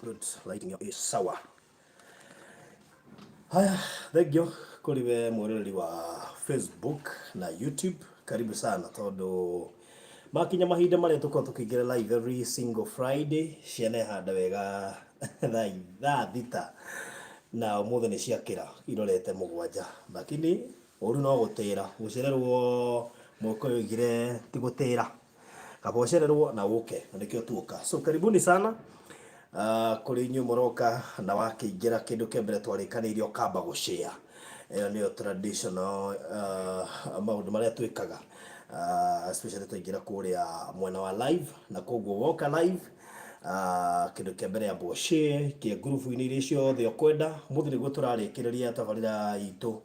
Good, lighting ĩyo ĩ sawa. Haya, thengiũ kũrĩ we mwĩroreri wa Facebook na YouTube, karibu sana tondũ makinya mahinda marĩa tũkoragwo tũkĩingĩra live every single Friday, ciana ihanda wega thaa 6 na ũmũthĩ nĩ ciakĩra irorete 7, lakini ũru no gũtĩra, gũcererwo mũgĩkũyũ oigire ti gũtĩra. Kaba ũcererwo na ũke na nĩkĩo tuoka. So karibuni sana kũrĩ inyuĩ mũroka na wakĩingĩra kĩndũ kĩa mbere twarĩkanĩire ũkamba gũshare. Ĩyo nĩyo traditional maũndũ marĩa twĩkaga especially twaingĩra kũrĩa mwena wa live na koguo woka live kĩndũ kĩa mbere amba ũshare kĩa ngurubu-inĩ iria ciothe ũkwenda. Ũmũthĩ nĩguo tũrarĩkĩrĩria tabarĩra itũ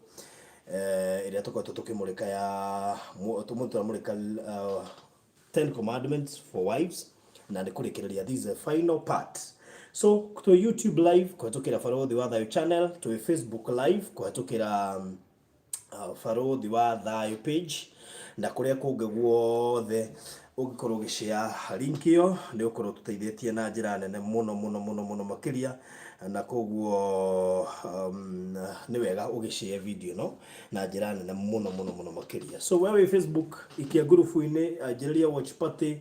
ĩrĩa tũkoretwo tũkĩmũrĩka ya ũmũthĩ tũramũrĩka 10 commandments for wives na nĩ kũrĩkĩrĩria, this is the final part. So twĩ YouTube live kũhetũkĩra Barũthi wa Thayũ channel, twĩ Facebook live kũhetũkĩra Barũthi wa Thayũ page na kũrĩa kũngĩ guothe ũngĩkorwo ũgĩshare link ĩyo nĩ ũkorwo ũtũteithĩtie na njĩra nene mũno mũno mũno mũno makĩria. Na koguo nĩ wega ũgĩshare video ĩno na njĩra nene mũno mũno mũno makĩria. So we wĩ Facebook, ikia ngurubu-inĩ, anjĩrĩria watch party,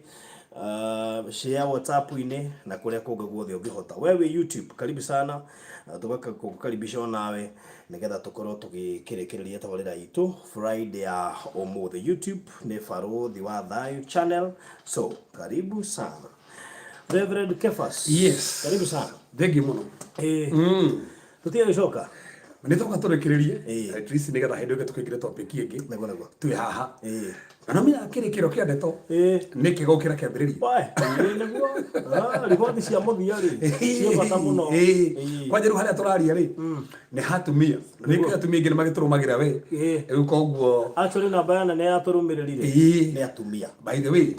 share WhatsApp-inĩ na kũrĩa kũngĩ guothe ũngĩhota. We wĩ YouTube, karibu sana, tũgakũkaribisha onawe nĩgetha tũkorwo tũgĩkĩrĩkĩrĩria tabarĩra itũ Friday ya ũmũthĩ. YouTube nĩ Barũthi wa Thayũ channel, so karibu sana. Reverend Kefas. Yes. Karibu sana. Thengiũ mũno. Ĩĩ. Tũtige gũcoka. Nĩ tũka tũrĩkĩrĩrie. Ĩĩ. At least nĩgetha hĩndĩ ĩngĩ tũkĩingĩre topic ĩngĩ. Nĩguo nĩguo. Twĩ haha. Ĩĩ. Na no menya kĩrĩkĩro kĩa ndeto Ĩĩ. nĩ kĩega gũkĩra kĩambĩrĩria. Wae, ĩĩ nĩguo. Ah, riboti cia mũthia rĩ ciĩ bata mũno. Ĩĩ. Ĩĩ. Kwanja rĩu harĩa tũraria rĩ nĩ hatumia. Na nĩ kũrĩ atumia aingĩ nĩ magĩtũrũmagĩra we. Ĩĩ. Rĩu koguo Actually namba ya nene ya tũrũmĩrĩri rĩ Ĩĩ. nĩ atumia. By the way.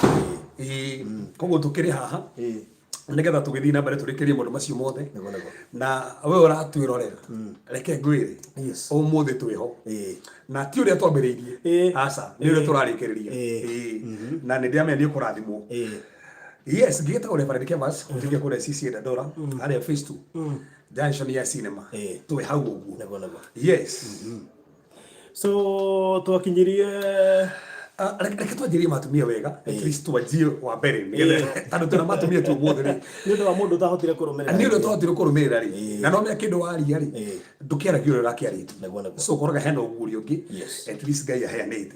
Ĩĩ. Koguo tũkĩrĩ haha Ĩĩ. nĩgetha tũgĩthiĩ na mbere tũrĩkĩrie maũndũ macio mothe. Nĩguo nĩguo. Na we ũratwĩrorera reke ngwĩre ũmũthĩ twĩho Ĩĩ. na ti ũrĩa twambĩrĩirie. Ĩĩ. Aca, nĩ ũrĩa tũrarĩkĩrĩria. Ĩĩ. Ĩĩ. Na nĩ ndĩramenya nĩ ũkũrathimwo. Ĩĩ. Yes, ngĩgĩtagwo Reverend Kevas ũtige kũrĩa CC Dandora harĩa phase 2 junction ya cinema. Ĩĩ. Twĩ hau ũguo. Nĩguo nĩguo. Yes. So twakinyirie Ah, reke twanjĩrie matumia wega, at least twanjie wa mbere nĩgetha tondũ twĩna matumia tu ũmũthĩ rĩ. Nĩ ũndũ wa mũndũ ũtahotire kũrũmĩrĩra. Nĩ ũndũ tũhotire kũrũmĩrĩra rĩ. Ĩĩ. Na no menya kĩndũ waria rĩ, Ĩĩ. ndũkĩaragia ũrĩa ũrakĩarĩtie. Nĩguo nĩguo. So ũkoraga hena ũguũrio ũngĩ Yes. at least Ngai aheanĩte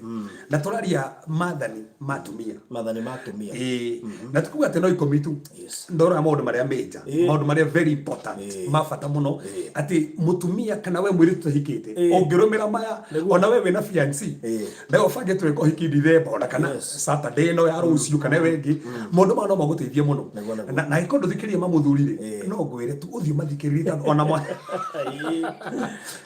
na tũraria mathani ma atumia. Mathani ma atumia. Ĩĩ. Na tikuga atĩ no 10 tu. Yes. Ndoraga maũndũ marĩa major, Ĩĩ. maũndũ marĩa very important, Ĩĩ. ma bata mũno Ĩĩ. atĩ mũtumia kana we mũirĩtu ũtahikĩte Ĩĩ. ũngĩrũmĩra maya Nĩguo. ona we wĩna fiancé Ĩĩ. na ũbange twĩka ũhiki Dithemba ona kana Yes. Saturday ĩno ya rũciũ kana ĩyo ĩngĩ, maũndũ maya no magũteithie mũno. Nĩguo, nĩguo. Na angĩkorwo ndũthikĩrĩrie mamũthuri rĩ, Ĩĩ. no ngwĩre tu ũthiĩ ũmathikĩrĩrie tondũ ona Ĩĩ.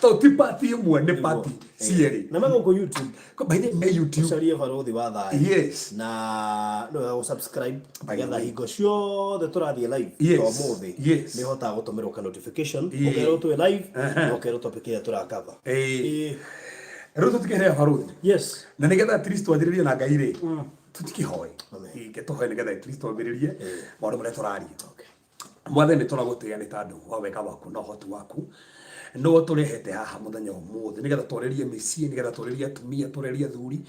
tondũ ti part ĩmwe, nĩ part cierĩ. Na me gũkũ YouTube. By the way, me YouTube. Ũcarie Barũthi wa Thayũ. Yes. Na nĩ wega gũ-subscribe By the nĩgetha way. hingo ciothe tũrathiĩ live Yes. ta ũmũthĩ Yes. nĩ ũhotaga gũtũmĩrwo ka notification, Ĩĩ. ũkerwo twĩ live na ũkerwo topic ĩrĩa tũrakava. Ĩĩ. Ĩĩ. Rĩu tũtikĩhea barũthi. Yes. Na nĩgetha at least twanjĩrĩrie na Ngai rĩ, tũtikĩhoe. Amen. Ĩĩ, tũhoe nĩgetha at least twambĩrĩrie maũndũ marĩa tũraria. Okay. Mwathani, tũragũtĩĩa nĩ tondũ wa wega waku na ũhoti waku nĩwe ũtũrehete haha mũthenya ũmũthĩ nĩgetha twarĩrie mĩciĩ, nĩgetha twarĩrie atumia, twarĩrie athuri,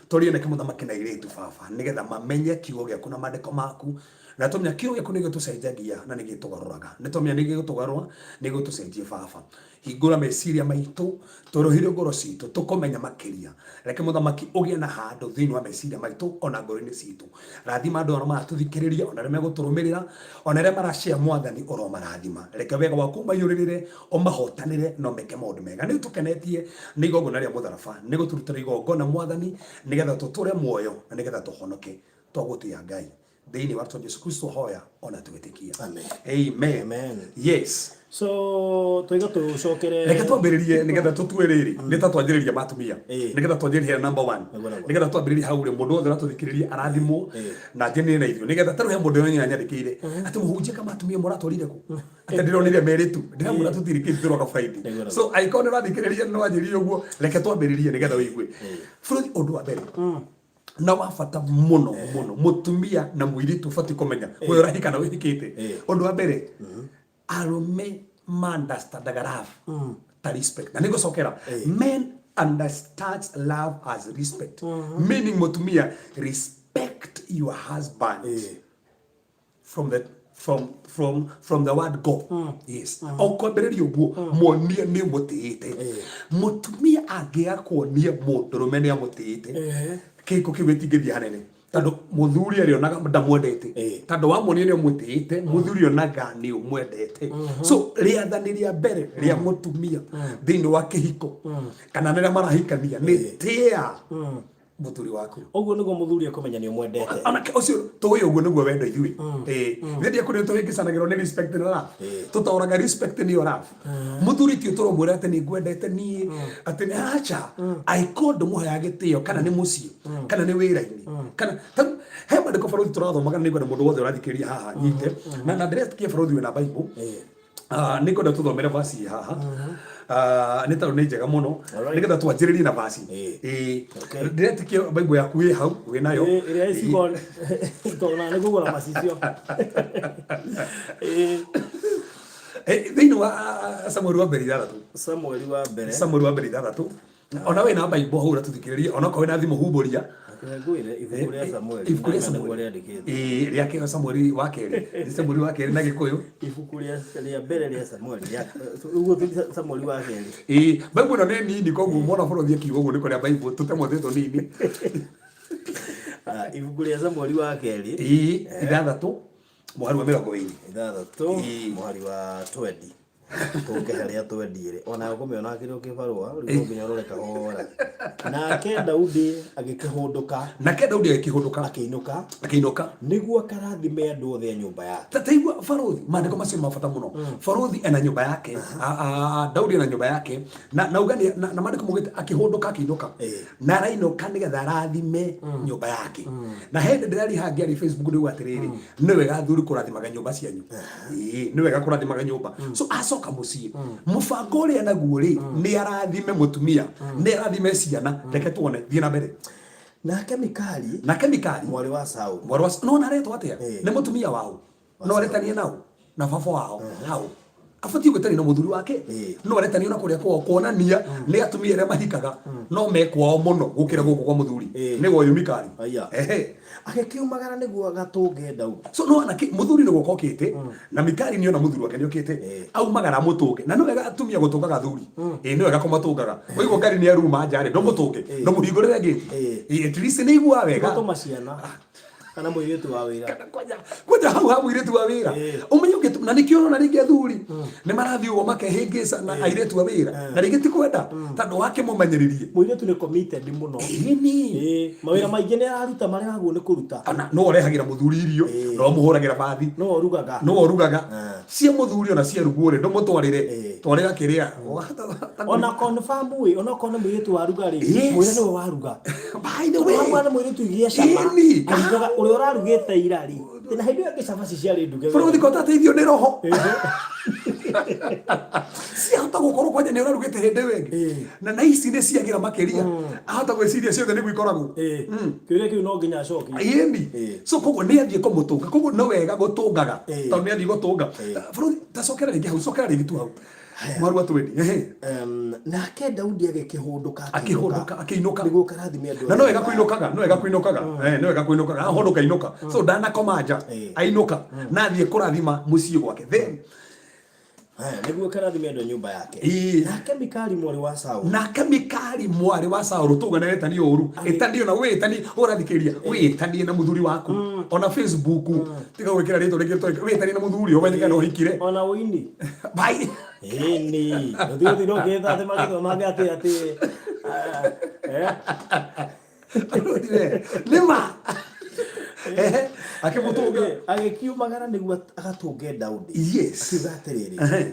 twarĩrie anake, mũthamaki na airĩtu, baba, nĩgetha mamenye kiugo gĩaku na maandĩko maku. Na tũmenya kiugo gĩaku nĩ gĩtũcenjagia na nĩ gĩtũgarũraga, nĩ tũmenya nĩ gĩgũtũgarũra, nĩ gĩgũtũcenjia. Baba, hingũra meciria maitũ, tũrũhire ngoro citũ tũkũmenya makĩria. Reke mũthamaki ũgĩe na handũ thĩinĩ wa meciria maitũ ona ngoro-inĩ citũ. Rathima andũ arĩa maratũthikĩrĩria ona arĩa megũtũrũmĩrĩra ona arĩa marashare, mwathani ũromarathima. Reke wega waku ũmaiyũrĩrĩre, ũmahotanĩre na ũmeke maũndũ mega. Nĩ tũkenetie nĩ igongona rĩa mũtharaba, nĩ gũtũrutĩra igongona, mwathani, nĩgetha tũtũre muoyo na nĩgetha tũhonoke. Twagũtĩa Ngai thĩinĩ wa rĩtwa Jesu Kristo hoya ona twĩtĩkia. Amen. Amen. Amen. Yes. So twaiga tũcokere. Reke twambĩrĩrie nĩgetha tũtue rĩrĩ nĩ ta twanjĩrĩria matumia Ĩĩ. nĩgetha twanjĩrĩrie number one Nĩguo, nĩguo. nĩgetha twambĩrĩrie hau rĩ, mũndũ wothe ũratũthikĩrĩria arathimwo Ĩĩ. na njenire na ithuĩ, nĩgetha tarĩu he mũndũ ũrĩa nyandĩkĩire atĩ mũhunjia kama atumia mũratwarire kũ, atĩ ndĩronire merĩ tu, ndĩramwĩra tũtirĩ kĩndũ, tũroka Friday. Nĩguo, nĩguo. So angĩkorwo nĩ ũrathikĩrĩria nĩ wanjĩrĩria ũguo, reke twambĩrĩrie nĩgetha ũigue bũrũri. Ũndũ wa mbere na wa bata mũno mũno mũtumia na mũirĩtu ũbatiĩ kũmenya, we ũrahika na wĩhikĩte, Ĩĩ. ũndũ wa mbere Arũme ma-understandaga love ta respect, na nĩngũcokera, men understands love as respect, meaning mũtumia, respect your husband from the word go. Yes, o kwambĩrĩria ũguo, muonie nĩ ũmũtĩĩte. Mũtumia angĩaga kuonia mũndũrũme nĩ amũtĩĩte, kĩhiko kĩu gĩtingĩthiĩ hanene, tondũ mũthuri arĩonaga ndamwendete. Tondũ wamuonia nĩ ũmũtĩĩte, mũthuri onaga nĩ ũmwendete. So rĩathani rĩa mbere rĩa mũtumia thĩinĩ wa kĩhiko kana rĩrĩa marahikania nĩ tĩa mũthuri waku. Ũguo nĩguo mũthuri ekũmenya nĩ ũmwendete. Onake ũcio tũĩ ũguo nĩguo wendo ithuĩ. Ĩĩ, rĩrĩa kũrĩ tũhĩngĩcanagĩrwo nĩ respect na love. Tũtaũraga respect nĩyo love. Mũthuri ti ũtũromwĩra atĩ nĩ ngwendete niĩ, atĩ nĩ aca angĩkorwo ndũmũheaga gĩtĩo, kana nĩ mũciĩ, kana nĩ wĩra-inĩ, kana ta he mandĩko barothi tũrathomaga, nĩ ngwenda mũndũ wothe ũrathikĩrĩria haha nyite na ndĩretikia barothi wĩna Bible. Ah, nĩ ngwenda tũthomere vasi haha. Ah, nĩ tondũ nĩ njega mũno, nĩgetha twanjĩrĩrie na vasi. Ĩĩ. Ndĩretĩkia Bible yaku ĩ hau wĩ nayo. Ĩrĩa ĩcigo tondũ na nĩ kũgũra macicio. Thĩinĩ wa Samueli wa mbere 6. Samueli wa mbere. Samueli wa mbere 6. Ona wĩna Bible hau ũratũthikĩrĩria, ona okorwo wĩna thimũ humbũria. Reke ngwĩre ibuku rĩa Samueli. Ibuku rĩa na Samueli. nĩguo rĩandĩkĩtwo. Ĩĩ, rĩa kĩo Samueli wa kerĩ, nĩ Samueli wa kerĩ na Gĩkũyũ. Ibuku rĩa mbere rĩa Samueli ũguo ti Samueli wa kerĩ. Ĩĩ, Bible ĩno nĩ nini, koguo mwana bũrũri akiuga ũguo nĩ kũrĩa Bible tũtemwa twĩ tũnini. Ah, ibuku rĩa Samueli wa kerĩ. Ĩĩ, 6 mũhari wa 20. 6 mũhari wa 20. Tũke harĩa 20 rĩ, ona ũkũmĩona kĩrĩ o kĩbarũa, rĩu no nginya ũrore kahora. Nake Daudi agĩkĩhũndũka. Nake Daudi agĩkĩhũndũka. Akĩinũka. Akĩinũka. Nĩguo akarathime andũ othe a nyũmba yake. Ta taigua barothi, maandĩko macio ma bata mũno. Barothi ena nyũmba yake, Daudi ena nyũmba yake, na uga na maandĩko maugĩte akĩhũndũka akĩinũka. Na arainũka nĩgetha arathime nyũmba yake. Na he hĩndĩ ndĩraria haha ngĩaria Facebook ndauga atĩrĩrĩ, nĩ wega athuri kũrathimaga nyũmba cianyu. Ĩĩ, nĩ wega kũrathimaga nyũmba. So acoka mũciĩ, mũbango ũrĩa naguo rĩ, nĩ arathime mũtumia, nĩ arathime ciana. Reke tuone, thiĩ na mbere. Nake Mikali, Nake Mikali mwarĩ wa Saulu, mwarĩ wa no na aretwo atĩa? Nĩ mũtumia wao, no aretanie nao na baba wao hau abatiĩ gwĩtania na mũthuri wake. No aretanio na kũrĩa kwao, kuonania nĩ atumia arĩa mahikaga no me kwao mũno gũkĩra gũkũ kwa mũthuri. Nĩ woyũ Mikali. Aya. Ehe. Agĩkiumagara nĩguo agatũnge Daudi. So no anake mũthuri nĩ gũka okĩte, na Mikali nĩ ona mũthuri wake nĩ okĩte, aumagara amũtũnge. Na nĩ wega atumia gũtũngaga athuri. Ĩĩ, nĩ wega kũmatũngaga. Waigua ngari nĩ aruma nja rĩ, ndũmũtũnge, ndũmũhingũrĩre gate. Ĩĩ, at least nĩ iguaga wega. Gũtũma ciana kana mũirĩtu wa wĩra. Kana kwanja hau ha mũirĩtu wa wĩra. Ũmenye ũngĩ na nĩkĩo ũrona rĩngĩ athuri nĩ marathiĩ ũguo makehĩngĩca na airĩtu a wĩra, na rĩngĩ ti kwenda tondũ wakĩmũmenyeririe. Mũirĩtu nĩ committed mũno. Ĩni. Mawĩra maingĩ nĩ araruta marĩa wagwo nĩ kũruta. Ona no ũrehagĩra mũthuri irio, no ũmũhũragĩra bathi, no ũrugaga. No ũrugaga. Cia mũthuri ona ciarugwo rĩ, ndũmũtwarĩre. Twarĩra kĩrĩa. Ona confirm ĩ, ona okorwo nĩ mũirĩtu waruga rĩ, mwĩre nĩwe waruga. By the way. Mwana mũirĩtu igĩa cama. Arugaga ũrĩa ũrarugĩte ira rĩ. Na hĩndĩ ĩyo ĩngĩ cabaci ciarĩ nduge. Bũrũri ko tateithio nĩ roho. Ciahota gũkorwo kwanja nĩ ũrarugĩte hĩndĩ ĩyo ĩngĩ. Na ici nĩ ciagĩra makĩria. Ahota gwĩciria ciothe nĩguo ikoragwo. Kĩũria kĩu no nginya acokie. Ĩni. So koguo nĩ athiĩ kũmũtũnga. Koguo nĩ wega gũtũngaga. Tondũ nĩ athiĩ gũtũnga. Bũrũri tacokera rĩngĩ hau, cokera rĩngĩ tu hau. Mwarua 20. Ehe. Nake Daudi agĩkĩhũndũka. Akĩhũndũka akĩinũka. Nĩguo karathime andũ. Na no wega kũinũkaga, no wega kũinũkaga. No wega kũinũkaga. Ahũndũka inũka. So ndanakoma nja. Ainũka. Na athiĩ kũrathima mũciĩ gwake. Then Haya, nĩguo karathime andũ a nyũmba yake. Nake Mikali mwarĩ wa Saũlũ. Nake Mikali mwarĩ wa Saũlũ, tuga nĩ wĩtanie ũru. Ĩtanio na wĩtanie, ũrathikĩrĩria, wĩtanie na mũthuri waku. Ona Facebook, tiga gwĩkĩra rĩtwa rĩngĩ rĩtarĩ, wĩtanie na mũthuri, ũmenye kana ũhikire. Ona ũini. Bye. Ĩni, ũtigũtinda ũkĩĩta atĩ marĩtwa mangĩ atĩ Nĩ ma. Ehe, akĩmũtũnga. Agĩkiumagara nĩguo agatũnge Daudi. Akiuga atĩrĩrĩ,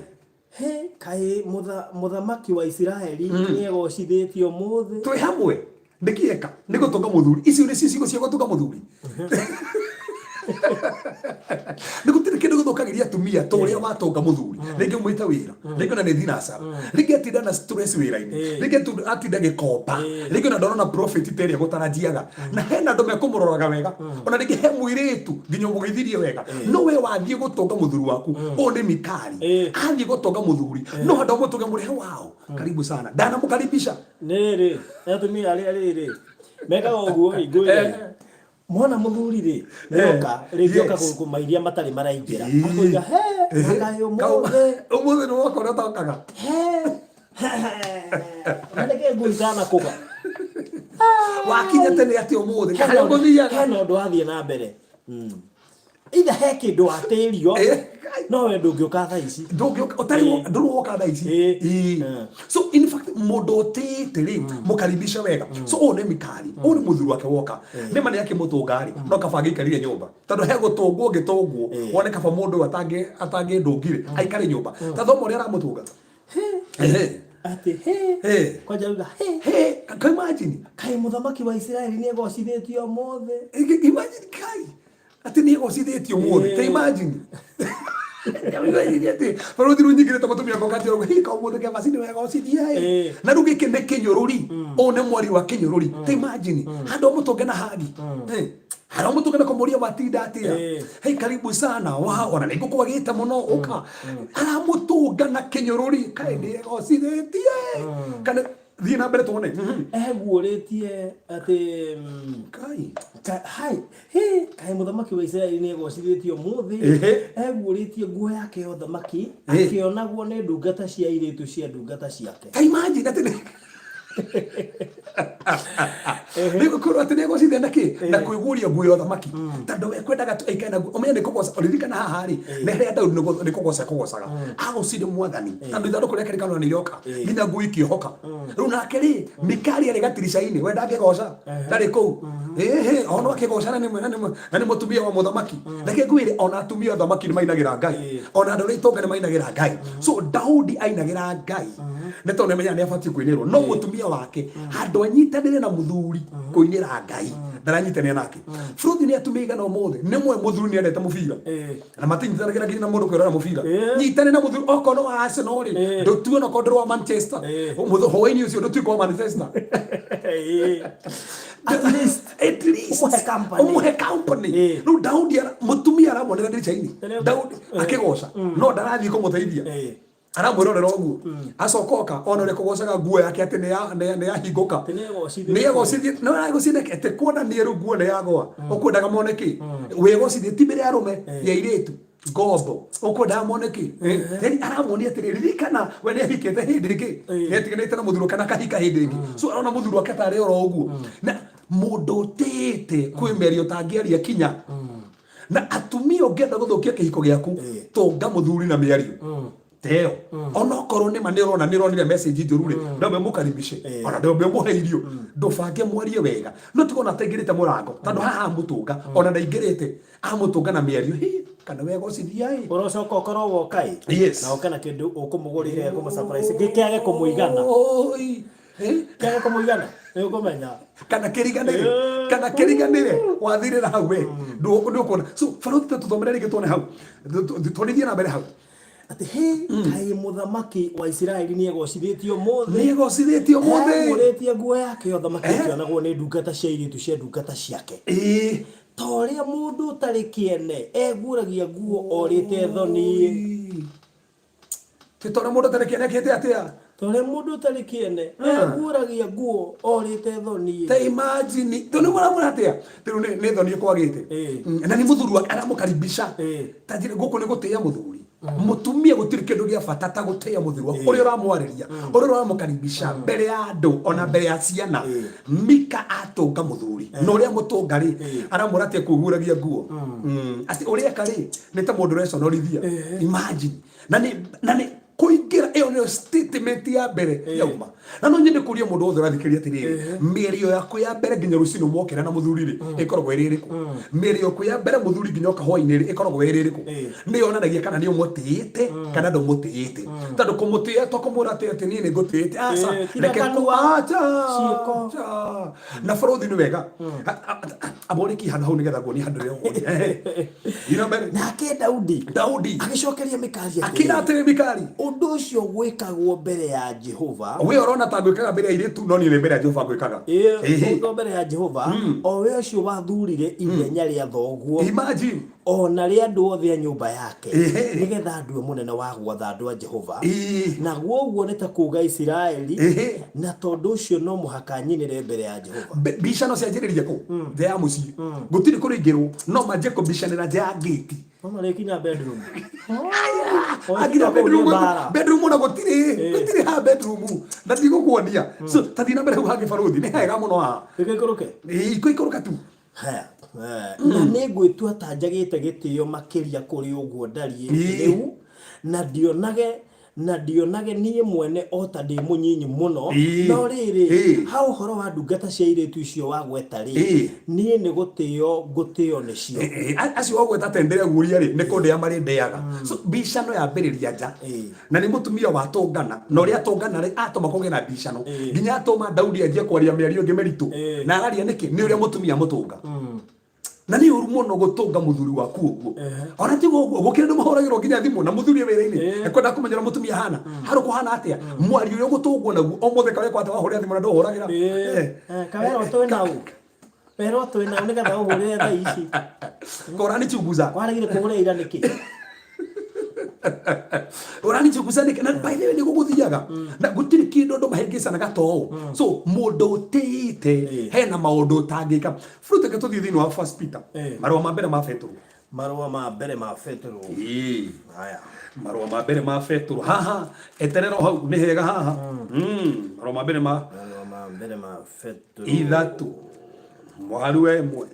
he kaĩ mũthamaki wa Isiraeli nĩegocithĩtio ũmũthĩ. Twĩ hamwe. Nĩ kĩeka nĩ gũtũnga mũthuri. Icio nĩcio ciugo cia gũtũnga mũthuri. Nĩ gũtirĩ kĩndũ gĩthũkagĩria. Twaragĩria atumia ta ũrĩa watũnga mũthuri, rĩngĩ umĩte wĩra, rĩngĩ ona nĩ thinacara, rĩngĩ atinda na stress wĩra-inĩ, rĩngĩ atinda gĩkomba, rĩngĩ ona ndarona profit ta ĩrĩa gũtarajiaga, na hena andũ mekũmũroraga wega, ona rĩngĩ he mũirĩtu nginya ũmũgeithirie wega, no we wathiĩ gũtũnga mũthuri waku, ũyũ nĩ Mikali, athiĩ gũtũnga mũthuri, no handũ ha mũtũnge mũrehe wao, karibu sana, ndanamũkaribisha. Nĩ rĩ, atumia arĩa rĩrĩ mekaga ũguo ĩ, ngwĩre mwana mũthuri rĩ nĩoka rĩngĩ oka kũma iria matarĩ maraingĩra, akoiga he na kaĩ ũmũthĩ Ũmũthĩ nĩ woka ũrĩa ũtokaga. He na nĩkĩ ngui itanakũga? Wakinya tene atĩ ũmũthĩ harĩa ũgũthiaga? Hena ũndũ wathiĩ na mbere. Either he kĩndũ watĩrio, no we ndũngĩũka thaa ici. Ndũngĩũka ũtarĩ ndũrĩ woka thaa ici. So in fact mũndũ ũtĩĩte rĩ, mũkaribisha wega. So ũyũ nĩ Mikali, ũyũ nĩ mũthuri wake woka. Nĩ ma nĩ akĩmũtũnga rĩ, no kaba angĩikarire nyũmba, tondũ he gũtũngwo ũngĩtũngwo wone kaba mũndũ ũyũ atangĩndũngire aikare nyũmba. Ta thoma ũrĩa aramũtũnga. Ehe. Atĩ he kwanja ruga he. He, ka imagine. Kaĩ mũthamaki wa Isiraeli nĩ egocithĩtio ũmũthĩ. Imagine kai atĩ nĩ egocithĩtio ũmũthĩ. Ta imagine. Imagine atĩ barũthi rĩu nyingĩrĩte mũtumia ngoka atĩ ũguo, hika ũmũthĩ kĩambaci nĩ wegocithia ĩ. Na rĩu gĩkĩ nĩ kĩnyũrũri, ũyũ nĩ mwari wa kĩnyũrũri. Ta imagine handũ mũtũnge na hagi. Handũ mũtũnge na kũmũria watinda atĩa. Hey, karibu sana wa ona nĩ ngũkwagĩte mũno, ũka. Aramũtũnga na kĩnyũrũri, kaĩ nĩ egocithĩtie. Kana thiĩ na mbere tuone. Eguũrĩtie atĩ Kai. Hai he kaĩ mũthamaki wa Isiraeli nĩ egocithĩtio ũmũthĩ. Eguũrĩtie nguo yake ya ũthamaki akĩonagwo nĩ ndungata cia airĩtu cia ndungata ciake. Ta imagine atĩ nĩ gũkorwo atĩ nĩ egocithia na kĩ na kwĩguũria nguo ya ũthamaki, tondũ we kwendaga tu aikare na nguo. Ũmenye nĩ kũgoca, ririkana haha rĩ, nĩ harĩa Daudi nĩ kũgoca kũgocaga, agocire mwathani tondũ ithandũkũ rĩa kĩrĩkanĩro nĩ rĩoka, nginya nguo ikĩohoka. Rĩu nake rĩ, Mikali arĩ gatirica-inĩ, we ndangĩgoca, ndarĩ kũu. Ĩhĩ, ona akĩgoca na nĩ na nĩ na nĩ mũtumia wa mũthamaki. Reke ngwĩre, ona atumia a ũthamaki nĩ mainagĩra Ngai, ona andũ arĩa itonga nĩ mainagĩra Ngai. So Daudi ainagĩra Ngai nĩ tondũ nĩamenyaga nĩ abatiĩ kũinĩrwo, no mũtumia wake handũ anyitanĩre na mũthuri kũinĩra Ngai, ndaranyitanĩra nake. Bũrũthi nĩ atumia igana ũmũthĩ nĩ mwe mũthuri nĩ endete mũbira na matinyitanagĩra nginya na mũndũ kwĩrora mũbira. Nyitane na mũthuri okorwo nĩ wa Arsenal rĩ, ndũtue, onokorwo ndũrĩ wa Manchester, hwaĩ-inĩ ũcio ndũtuĩke wa Manchester. At least. At least. Ũmũhe company. Ũmũhe company. Rĩu Daudi mũtumia aramuonera ndirica-inĩ Daudi akĩgoca, no ndarathiĩ kũmũteithia. Aramwĩrorera ũguo, acoka oka ona ũrĩa kũgocaga, nguo yake atĩ nĩ yahingũka. Atĩ nĩ egocithĩtie. Nĩ egocithie, no aragocithia atĩ kuonania rĩu nguo nĩ yagwa. Ũkwendaga mone kĩ? Wĩgocithie ti mbere ya arũme, ya airĩtu ngombo, ũkwendaga mone kĩ? Yani aramuonia atĩrĩ, ririkana we nĩ ahikĩte hĩndĩ ĩngĩ, nĩ atiganĩte na mũthuri kana akahika hĩndĩ ĩngĩ. So arona mũthuri wake tarĩ oro ũguo. Na mũndũ ũtĩĩte kwĩ mĩario ũtangĩaria kinya na atumia. Ũngĩenda gũthũkia kĩhiko gĩaku, tũnga mũthuri na mĩario teo. Onokorwo nĩ ma nĩ ũrona nĩ ũronire message njũru rĩ, ndũmbe mũkaribishe, ona ndũmbe mũhe irio, ndũbange mwarie wega, no tiga ona ataingĩrĩte mũrango, tondũ haha amũtũnga ona ndaingĩrĩte, amũtũnga na mĩario hi kana wegocithia ĩ. Ũrocoka ũkorwo woka ĩ. Yes. Na ũke na kĩndũ ũkũmũgũrĩire kũmũ surprise gĩkĩage kũmũigana. Oi. Kĩage kũmũigana nĩ ũkũmenya. Kana kĩriganĩre, kana kĩriganĩre wathirĩra hau we ndũkuona. So barũthi, tũthomere rĩngĩ tuone hau, twarithie na mbere hau. Atĩ he kaĩ mũthamaki wa Isiraeli nĩ egocithĩtio ũmũthĩ. Nĩ egocithĩtio ũmũthĩ. Eguũrĩtie nguo yake ya ũthamaki ĩkĩonagwo nĩ ndungata cia airĩtu cia ndungata ciake, ta ũrĩa mũndũ ũtarĩ kĩene eguũragia nguo orĩte thoni. Ti tondũ mũndũ ũtarĩ kĩene kĩte atĩa? Ta ũrĩa mũndũ ũtarĩ kĩene eguũragia nguo orĩte thoni. Ta imagine, tondũ nĩ mũramwĩra atĩa, rĩu nĩ thoni ĩkwagĩte. Na nĩ mũthuri wake aramũkaribisha. Ta njĩra gũkũ nĩ gũtĩĩa mũthuri. Mũtumia gũtirĩ kĩndũ gĩa bata ta gũtĩĩa mũthuri waku, ũrĩa ũramwarĩria, ũrĩa ũramũkaribisha mbere ya andũ, ona mbere ya ciana. Mika atũnga mũthuri na ũrĩa mũtũnga rĩ, aramwĩra atĩ ekũguũragia nguo. Atĩ ũrĩa eka rĩ, nĩ ta mũndũ ũreconorithia. Imagine, na nĩ kũingĩ. Akĩingĩra, ĩyo nĩyo statement ya mbere yauma. Na no nyende kũria mũndũ wothe ũrathikĩrĩria atĩrĩrĩ, mĩario yaku ya mbere nginya rũcinĩ mwokĩra na mũthuri rĩ, ĩkoragwo ĩrĩ ĩrĩkũ? Mĩario yaku ya mbere mũthuri nginya oka hwainĩ rĩ, ĩkoragwo ĩrĩ ĩrĩkũ? Nĩ yonanagia kana nĩ ũmũtĩĩte kana ndũmũtĩĩte. Tondũ kũmũtĩĩa to kũmwĩra atĩ atĩ niĩ nĩ ngũtĩĩte, aca. Ĩĩ, ti na Reke kanua. aca, Ciĩko. aca. Na bũrũthi nĩ wega. Amba ũrĩkie handũ hau nĩgetha nguonie handũ rĩo. Ira mbere. Nake Daudi Daudi agĩcokeria Mikali akĩra atĩrĩ, atĩrĩ Mikali, ũndũ ũcio gwĩkagwo mbere ya Jehova, we ũrona ta ngwĩkaga mbere ya airĩtu, no niĩ nĩ mbere ya Jehova ngwĩkaga. Ĩĩ, Ĩhĩ. ũndũ mbere ya Jehova, o we ũcio wathurire ithenya rĩa thoguo Imagine. o na rĩa andũ othe a nyũmba yake, Ĩhĩ. nĩgetha ndue mũnene wa gwatha andũ a Jehova, Ĩĩ. naguo ũguo nĩ ta kuuga Isiraeli, Ĩhĩ. na tondũ ũcio no mũhaka nyinĩre mbere ya Jehova. Mbicano cianjĩrĩria kũ? Nja ya mũciĩ. Gũtirĩ kũrĩngĩrwo, no manjie kũmbicanĩra nja ya ngĩti. No marĩkinya bedroom. Anginya Kũu nĩ bedroom, mbara. bedroom ona gũtirĩ, gũtirĩ ha bedroom. Na ndigũkuonia. So tathiĩ na mbere hau hangĩ barũthi, nĩ hega mũno haha. Gĩgĩikũrũke. Ĩĩ, ikũikũrũka tu. Haya, na nĩ ngwĩtua ta njagĩte gĩtĩo makĩria kũrĩ ũguo ndariĩ rĩu, na ndionage na ndionage niĩ mwene o ta ndĩ mũnyinyi mũno. No rĩrĩ, ha ũhoro wa ndungata cia airĩtu icio wagweta-rĩ, niĩ nĩ gũtĩo ngũtĩo nĩcio. Acio wagweta atĩ ndĩreguũria rĩ, nĩ kũndĩa marĩndĩaga. So mbicano yambĩrĩria nja. Na nĩ mũtumia watũngana, na ũrĩa atũngana rĩ, atũma kũgĩe na mbicano. Nginya atũma Daudi anjie kwaria mĩario ĩngĩ mĩritũ. Na araria nĩkĩ? Nĩ ũrĩa mũtumia amũtũnga. Na nĩ ũru mũno gũtũnga mũthuri waku ũguo. Ona tiga ũguo, gũkĩrĩ andũ mahũragĩrwo nginya thimũ na mũthuri e wĩra-inĩ, ekwenda kũmenya ũrĩa mũtumia ahana. Harũ kũhana atĩa? Mwario ũrĩa ũgũtũngwo naguo, ũmũthĩ karekwo atĩa wahũrĩra thimũ na ndũhũragĩra? Kawerwo twĩ nau. Werwo twĩ nau nĩgetha ũhũrĩre thaa ici. Ũranichunguza. Waregire kũhũrĩra ira nĩkĩ? Ũranichunguza nĩkĩ? Na by the way nĩ gũgũthiaga. Na gũtirĩ kĩndũ andũ mahĩngĩcanaga ta ũũ. So mũndũ ũtĩĩte hena maũndũ ũtangĩka. Fruit reke tũthiĩ thĩinĩ wa First Peter. Marũa ma mbere ma Petero. Marũa ma mbere ma Petero. Ĩĩ. Haya. Marũa ma mbere ma Petero. Haha eterera o hau nĩ hega haha. Marũa ma mbere ma Marũa ma mbere ma Petero. 3 mũhari wa 1.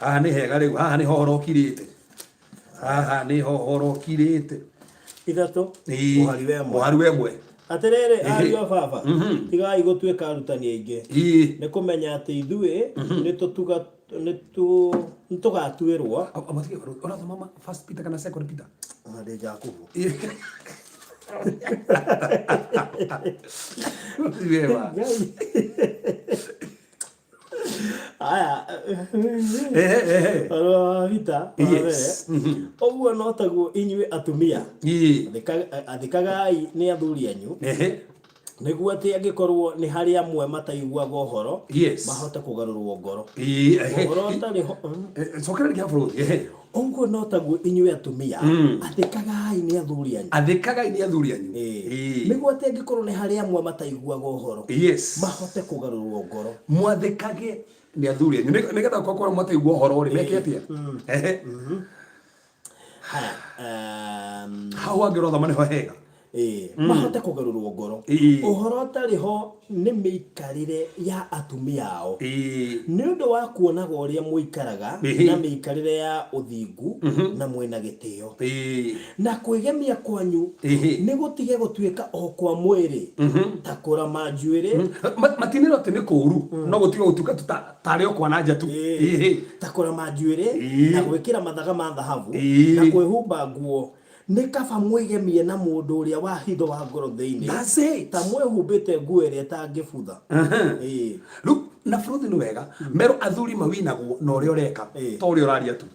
Haha nĩ hega rĩu, haha nĩ hohoro ũkirĩte. Haha nĩ hohoro ũkirĩte. 3 Ĩĩ. Mũhari wa 1. Mũhari wa 1. Atĩrĩrĩ, ariũ a baba, tigai gũtuĩka arutani aingĩ, nĩ kũmenya atĩ ithuĩ nĩ tũgatuĩrwo. Ũrathoma First Peter kana Second Peter? Ona ndĩ Jakubu. Wema. Aya. Ehe, ehe. Marũa ma Peter wa mbere. Ũguo no taguo inyuĩ atumia, athĩkagai nĩ athuri anyu, nĩguo atĩ angĩkorwo nĩ harĩ amwe mataiguaga ũhoro, mahote kũgarũrwo ngoro. Ũhoro ũtarĩ ho. Cokera rĩngĩ bũrũri. Ũguo no taguo inyuĩ atumia, athĩkagai nĩ athuri anyu. Athĩkagai nĩ athuri anyu. Nĩguo atĩ angĩkorwo nĩ harĩ amwe mataiguaga ũhoro, mahote kũgarũrwo ngoro. Mwathĩkage nĩ athuri anyu. Nĩgetha kwakorwo mataigua ũhoro rĩ, meke atĩa? Haya, Hau hangĩ ũrathoma nĩho hega. Mahote kũgarũrwo ngoro. Ũhoro ũtarĩ ho nĩ mĩikarĩre ya atumia ao. Nĩ ũndũ wa kuonaga ũrĩa mũikaraga na mĩikarĩre ya ũthingu na mwĩna gĩtĩo. Na kwĩgemia kwanyu nĩ gũtige gũtuĩka o kwa mwĩrĩ, ta kũrama njuĩrĩ. Matinĩrwo atĩ nĩ kũũru, no gũtige gũtuĩka tu tarĩ o kwa na nja tu. Ta kũrama njuĩrĩ na gwĩkĩra mathaga ma thahabu na kwĩhumba nguo. Nĩ kaba mwĩgemie na mũndũ ũrĩa wa hitho wa ngoro thĩinĩ, That's it. ta mwĩhumbĩte nguo ĩrĩa ĩtangĩbutha. Rĩu na bũrũri nĩ wega mero athuri mawinagwo na ũrĩa ũreka to ũrĩa ũraria tu.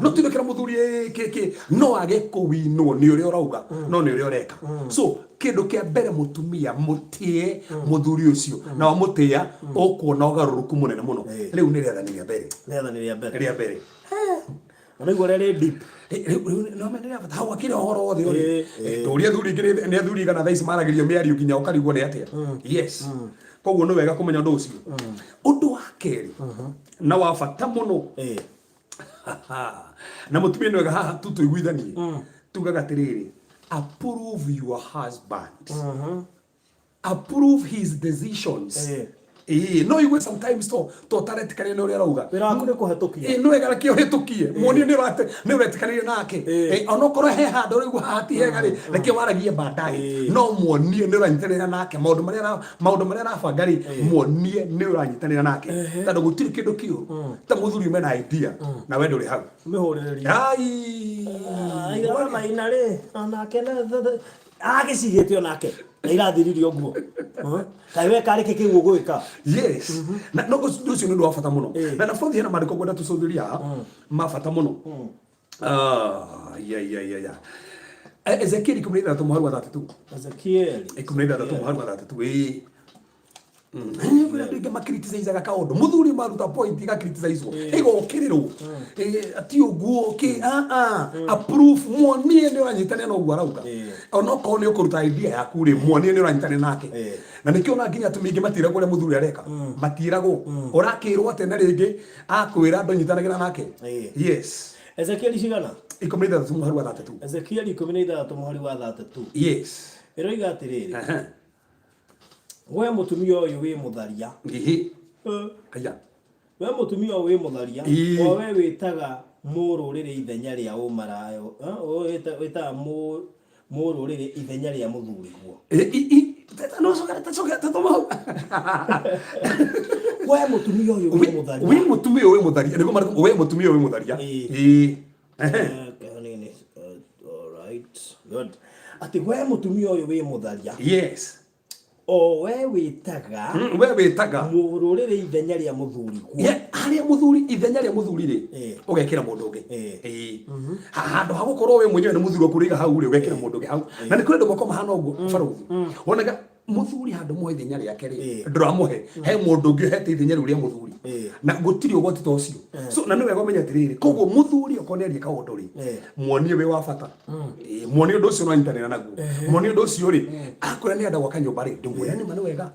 No ti gwĩkĩra mũthuri kĩ no age kũwinwo nĩ ũrĩa ũrauga no nĩ ũrĩa ũreka. So kĩndũ kĩa mbere mũtumia mũtĩe mũthuri ũcio, na wamũtĩa ũkuona ũgarũrũku mũnene mũno. Rĩu nĩ rĩathani rĩa mbere. Rĩathani rĩa mbere. Rĩa mbere. Ũraigua ũrĩa rĩ deep. Rĩu no menye bata hau akĩrĩ ũhoro wothe ũrĩ. Ndũria athuri ingĩ nĩ athuri igana thaa ici maragĩrio mĩario nginya ũkarigwo nĩ atĩa. Yes. Koguo nĩ wega kũmenya ũndũ ũcio. Ũndũ wa kerĩ na wa bata mũno. Na mũtumia nĩ wega haha tu tũiguithanie. Tugaga atĩrĩrĩ, approve your husband. Approve his decisions. Ĩĩ, no igue sometimes to to taretikania na ũrĩa arauga. Wĩra waku nĩ kũhetũkia. Ĩĩ, no wega reke ũhĩtũkie, muonie nĩ ũrate nĩ ũretĩkanĩria nake. Ĩĩ, onokorwo he handũ ũraigua haha ti hega rĩ, reke waragie baadaye, no muonie nĩ ũranyitanĩra nake maũndũ marĩa maũndũ marĩa arabanga rĩ, muonie nĩ ũranyitanĩra nake, tondũ gũtirĩ kĩndũ kĩũru ta mũthuri ume na idea na we ndũrĩ hau. Mĩhũrĩrĩrie. Ai. Aigana maina rĩ, onake agĩcigĩte onake na irathiririe ũguo. Kaĩ we karĩ kĩ kĩu ũgwĩka? Yes, na no ũcio ũcio nĩ ũndũ wa bata mũno. Na bũthi hena maandĩko ngwenda tũcũthĩrie haha ma bata mũno. Ah, ya ya ya ya. Ezekiel 16 mũhari wa 32. Ezekieli. 16 mũhari wa 32, ĩĩ. Kwĩna andũ aingĩ makriticizaga kaũndũ, mũthuri maruta point igakriticizwo, ĩgokĩrĩrwo, ti ũguo kĩ ah ah approve, muonie nĩ ũranyitanĩra na ũguo arauga. Onokorwo nĩ ũkũruta idea yaku rĩ, muonie nĩ ũranyitanĩra nake. Na nĩkĩo ona nginya atumia aingĩ matiragwo ũrĩa mũthuri areka, matiragwo ũrakĩrwo atĩa na rĩngĩ akwĩra ndũnyitanagĩra nake. Yes. Ezekieli cigana? 16 mũhari wa 32. Ezekieli 16 mũhari wa 32. Yes. Ĩroiga atĩrĩrĩ, we mũtumia ũyũ wĩ mũtharia. Ngihi. Aya. We mũtumia ũyũ wĩ mũtharia, o we wĩtaga mũrũrĩrĩ ithenya rĩa ũmaraya, o wĩtaga mũrũrĩrĩ ithenya rĩa mũthuriguo. No coka ta coka ta toma hau. We mũtumia ũyũ wĩ mũtharia. We mũtumia ũyũ wĩ mũtharia. Nĩguo marĩkũ, we mũtumia ũyũ wĩ mũtharia. Ĩĩ. Nini, all right, good. Atĩ we mũtumia ũyũ wĩ mũtharia, o we wĩtaga We wĩtaga mũrũrĩrĩ ithenya rĩa mũthuriguo. Yeah, harĩa mũthuri, ithenya rĩa mũthuri rĩ, ũgekĩra mũndũ ũngĩ. Ĩĩ. Handũ ha gũkorwo we mwenyewe nĩ mũthuri waku ũrĩiga hau rĩ, ũgekĩra mũndũ ũngĩ hau. Na nĩ kũrĩ andũ makoragwo mahana ũguo, barũthi. Wonaga mũthuri handũ mũhe ithenya rĩake rĩ, ndũramũhe, he mũndũ ũngĩ ũhete ithenya rĩu rĩa mũthuri. Na gũtirĩ ũgwati ta ũcio. So na nĩ wega ũmenye atĩrĩrĩ, koguo mũthuri okorwo nĩ arie kaũndũ rĩ, muonie wĩ wa bata. Ĩĩ, muonie ũndũ ũcio ũranyitanĩra naguo, muonie ũndũ ũcio rĩ, akwĩra nĩ enda gwaka nyũmba rĩ, ndũmwĩre nĩma nĩ wega.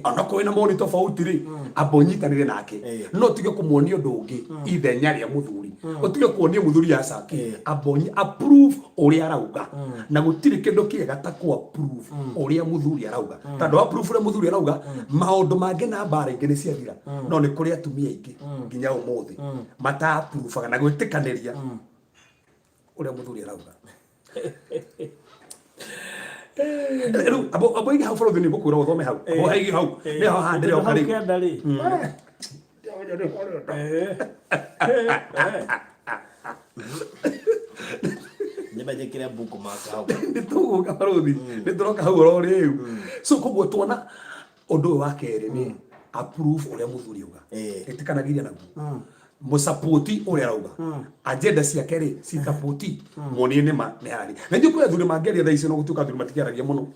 Onokorwo wĩna mawoni tofauti rĩ, amba ũnyitanĩre nake, no ũtige kũmuonia ũndũ ũngĩ ithenya rĩa mũthuri, ũtige kuonia mũthuri aca kĩ, amba approve ũrĩa arauga. Na gũtirĩ kĩndũ kĩega ta kũ approve ũrĩa mũthuri arauga, tondũ approve ũrĩa mũthuri arauga, maũndũ mangĩ na mbara ingĩ nĩ ciathira. No nĩ kũrĩ atumia aingĩ nginya ũmũthĩ mata approvaga na gwĩtĩkanĩria ũrĩa mũthuri arauga. Rĩu abo ige hau, bũrũthi nĩ ngũkwĩra ũthome hau, abo haigi hau nĩ ho haha ndĩroka Hau rĩu. kĩanda rĩ. Nĩmenjĩkĩre bookmark hau. Nĩ tũgũka, barũthi, nĩ tũroka hau oro rĩu. So koguo tuona ũndũ ũyũ wa kerĩ nĩ approve ũrĩa mũthuri auga, ĩtĩkanagĩria naguo, mũsapoti ũrĩa arauga, agenda ciake rĩ citapoti, muonie nĩma nĩ harĩ na ithuĩ. Kwĩ athuri mangĩaria thaa ici, no gũtuĩka athuri matikĩaragia mũno,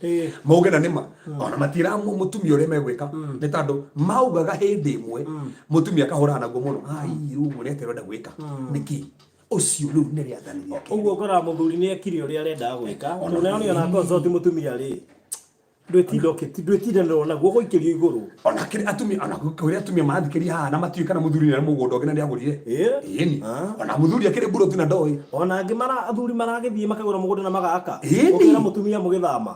mauge na nĩma ona matira mũtumia ũrĩa megwĩka, nĩ tondũ maugaga hĩndĩ ĩmwe mũtumia akahũrana naguo mũno, ai rĩu ũguo nĩ atĩa ũrenda gwĩka nĩkĩ ũcio rĩu nĩ rĩathani rĩake. Ũguo ũkoraga mũthuri nĩ ekire ũrĩa arendaga gwĩka, tondũ nayo nĩ ona consult mũtumia rĩ, ndwĩtindanĩrwo naguo gũikĩrio igũrũ. Ona kĩrĩ atumia, ona kũrĩ atumia marathikĩria haha na matiũĩ kana mũthuri nĩ arĩ mũgũnda ũngĩ na nĩ agũrire. Ĩni. Ona mũthuri akĩrĩ mburoti na ndoĩ. Ona angĩ mara athuri maragĩthiĩ makagũra mũgũnda na magaka. Ĩni. Ũkera mũtumia mũgĩthama,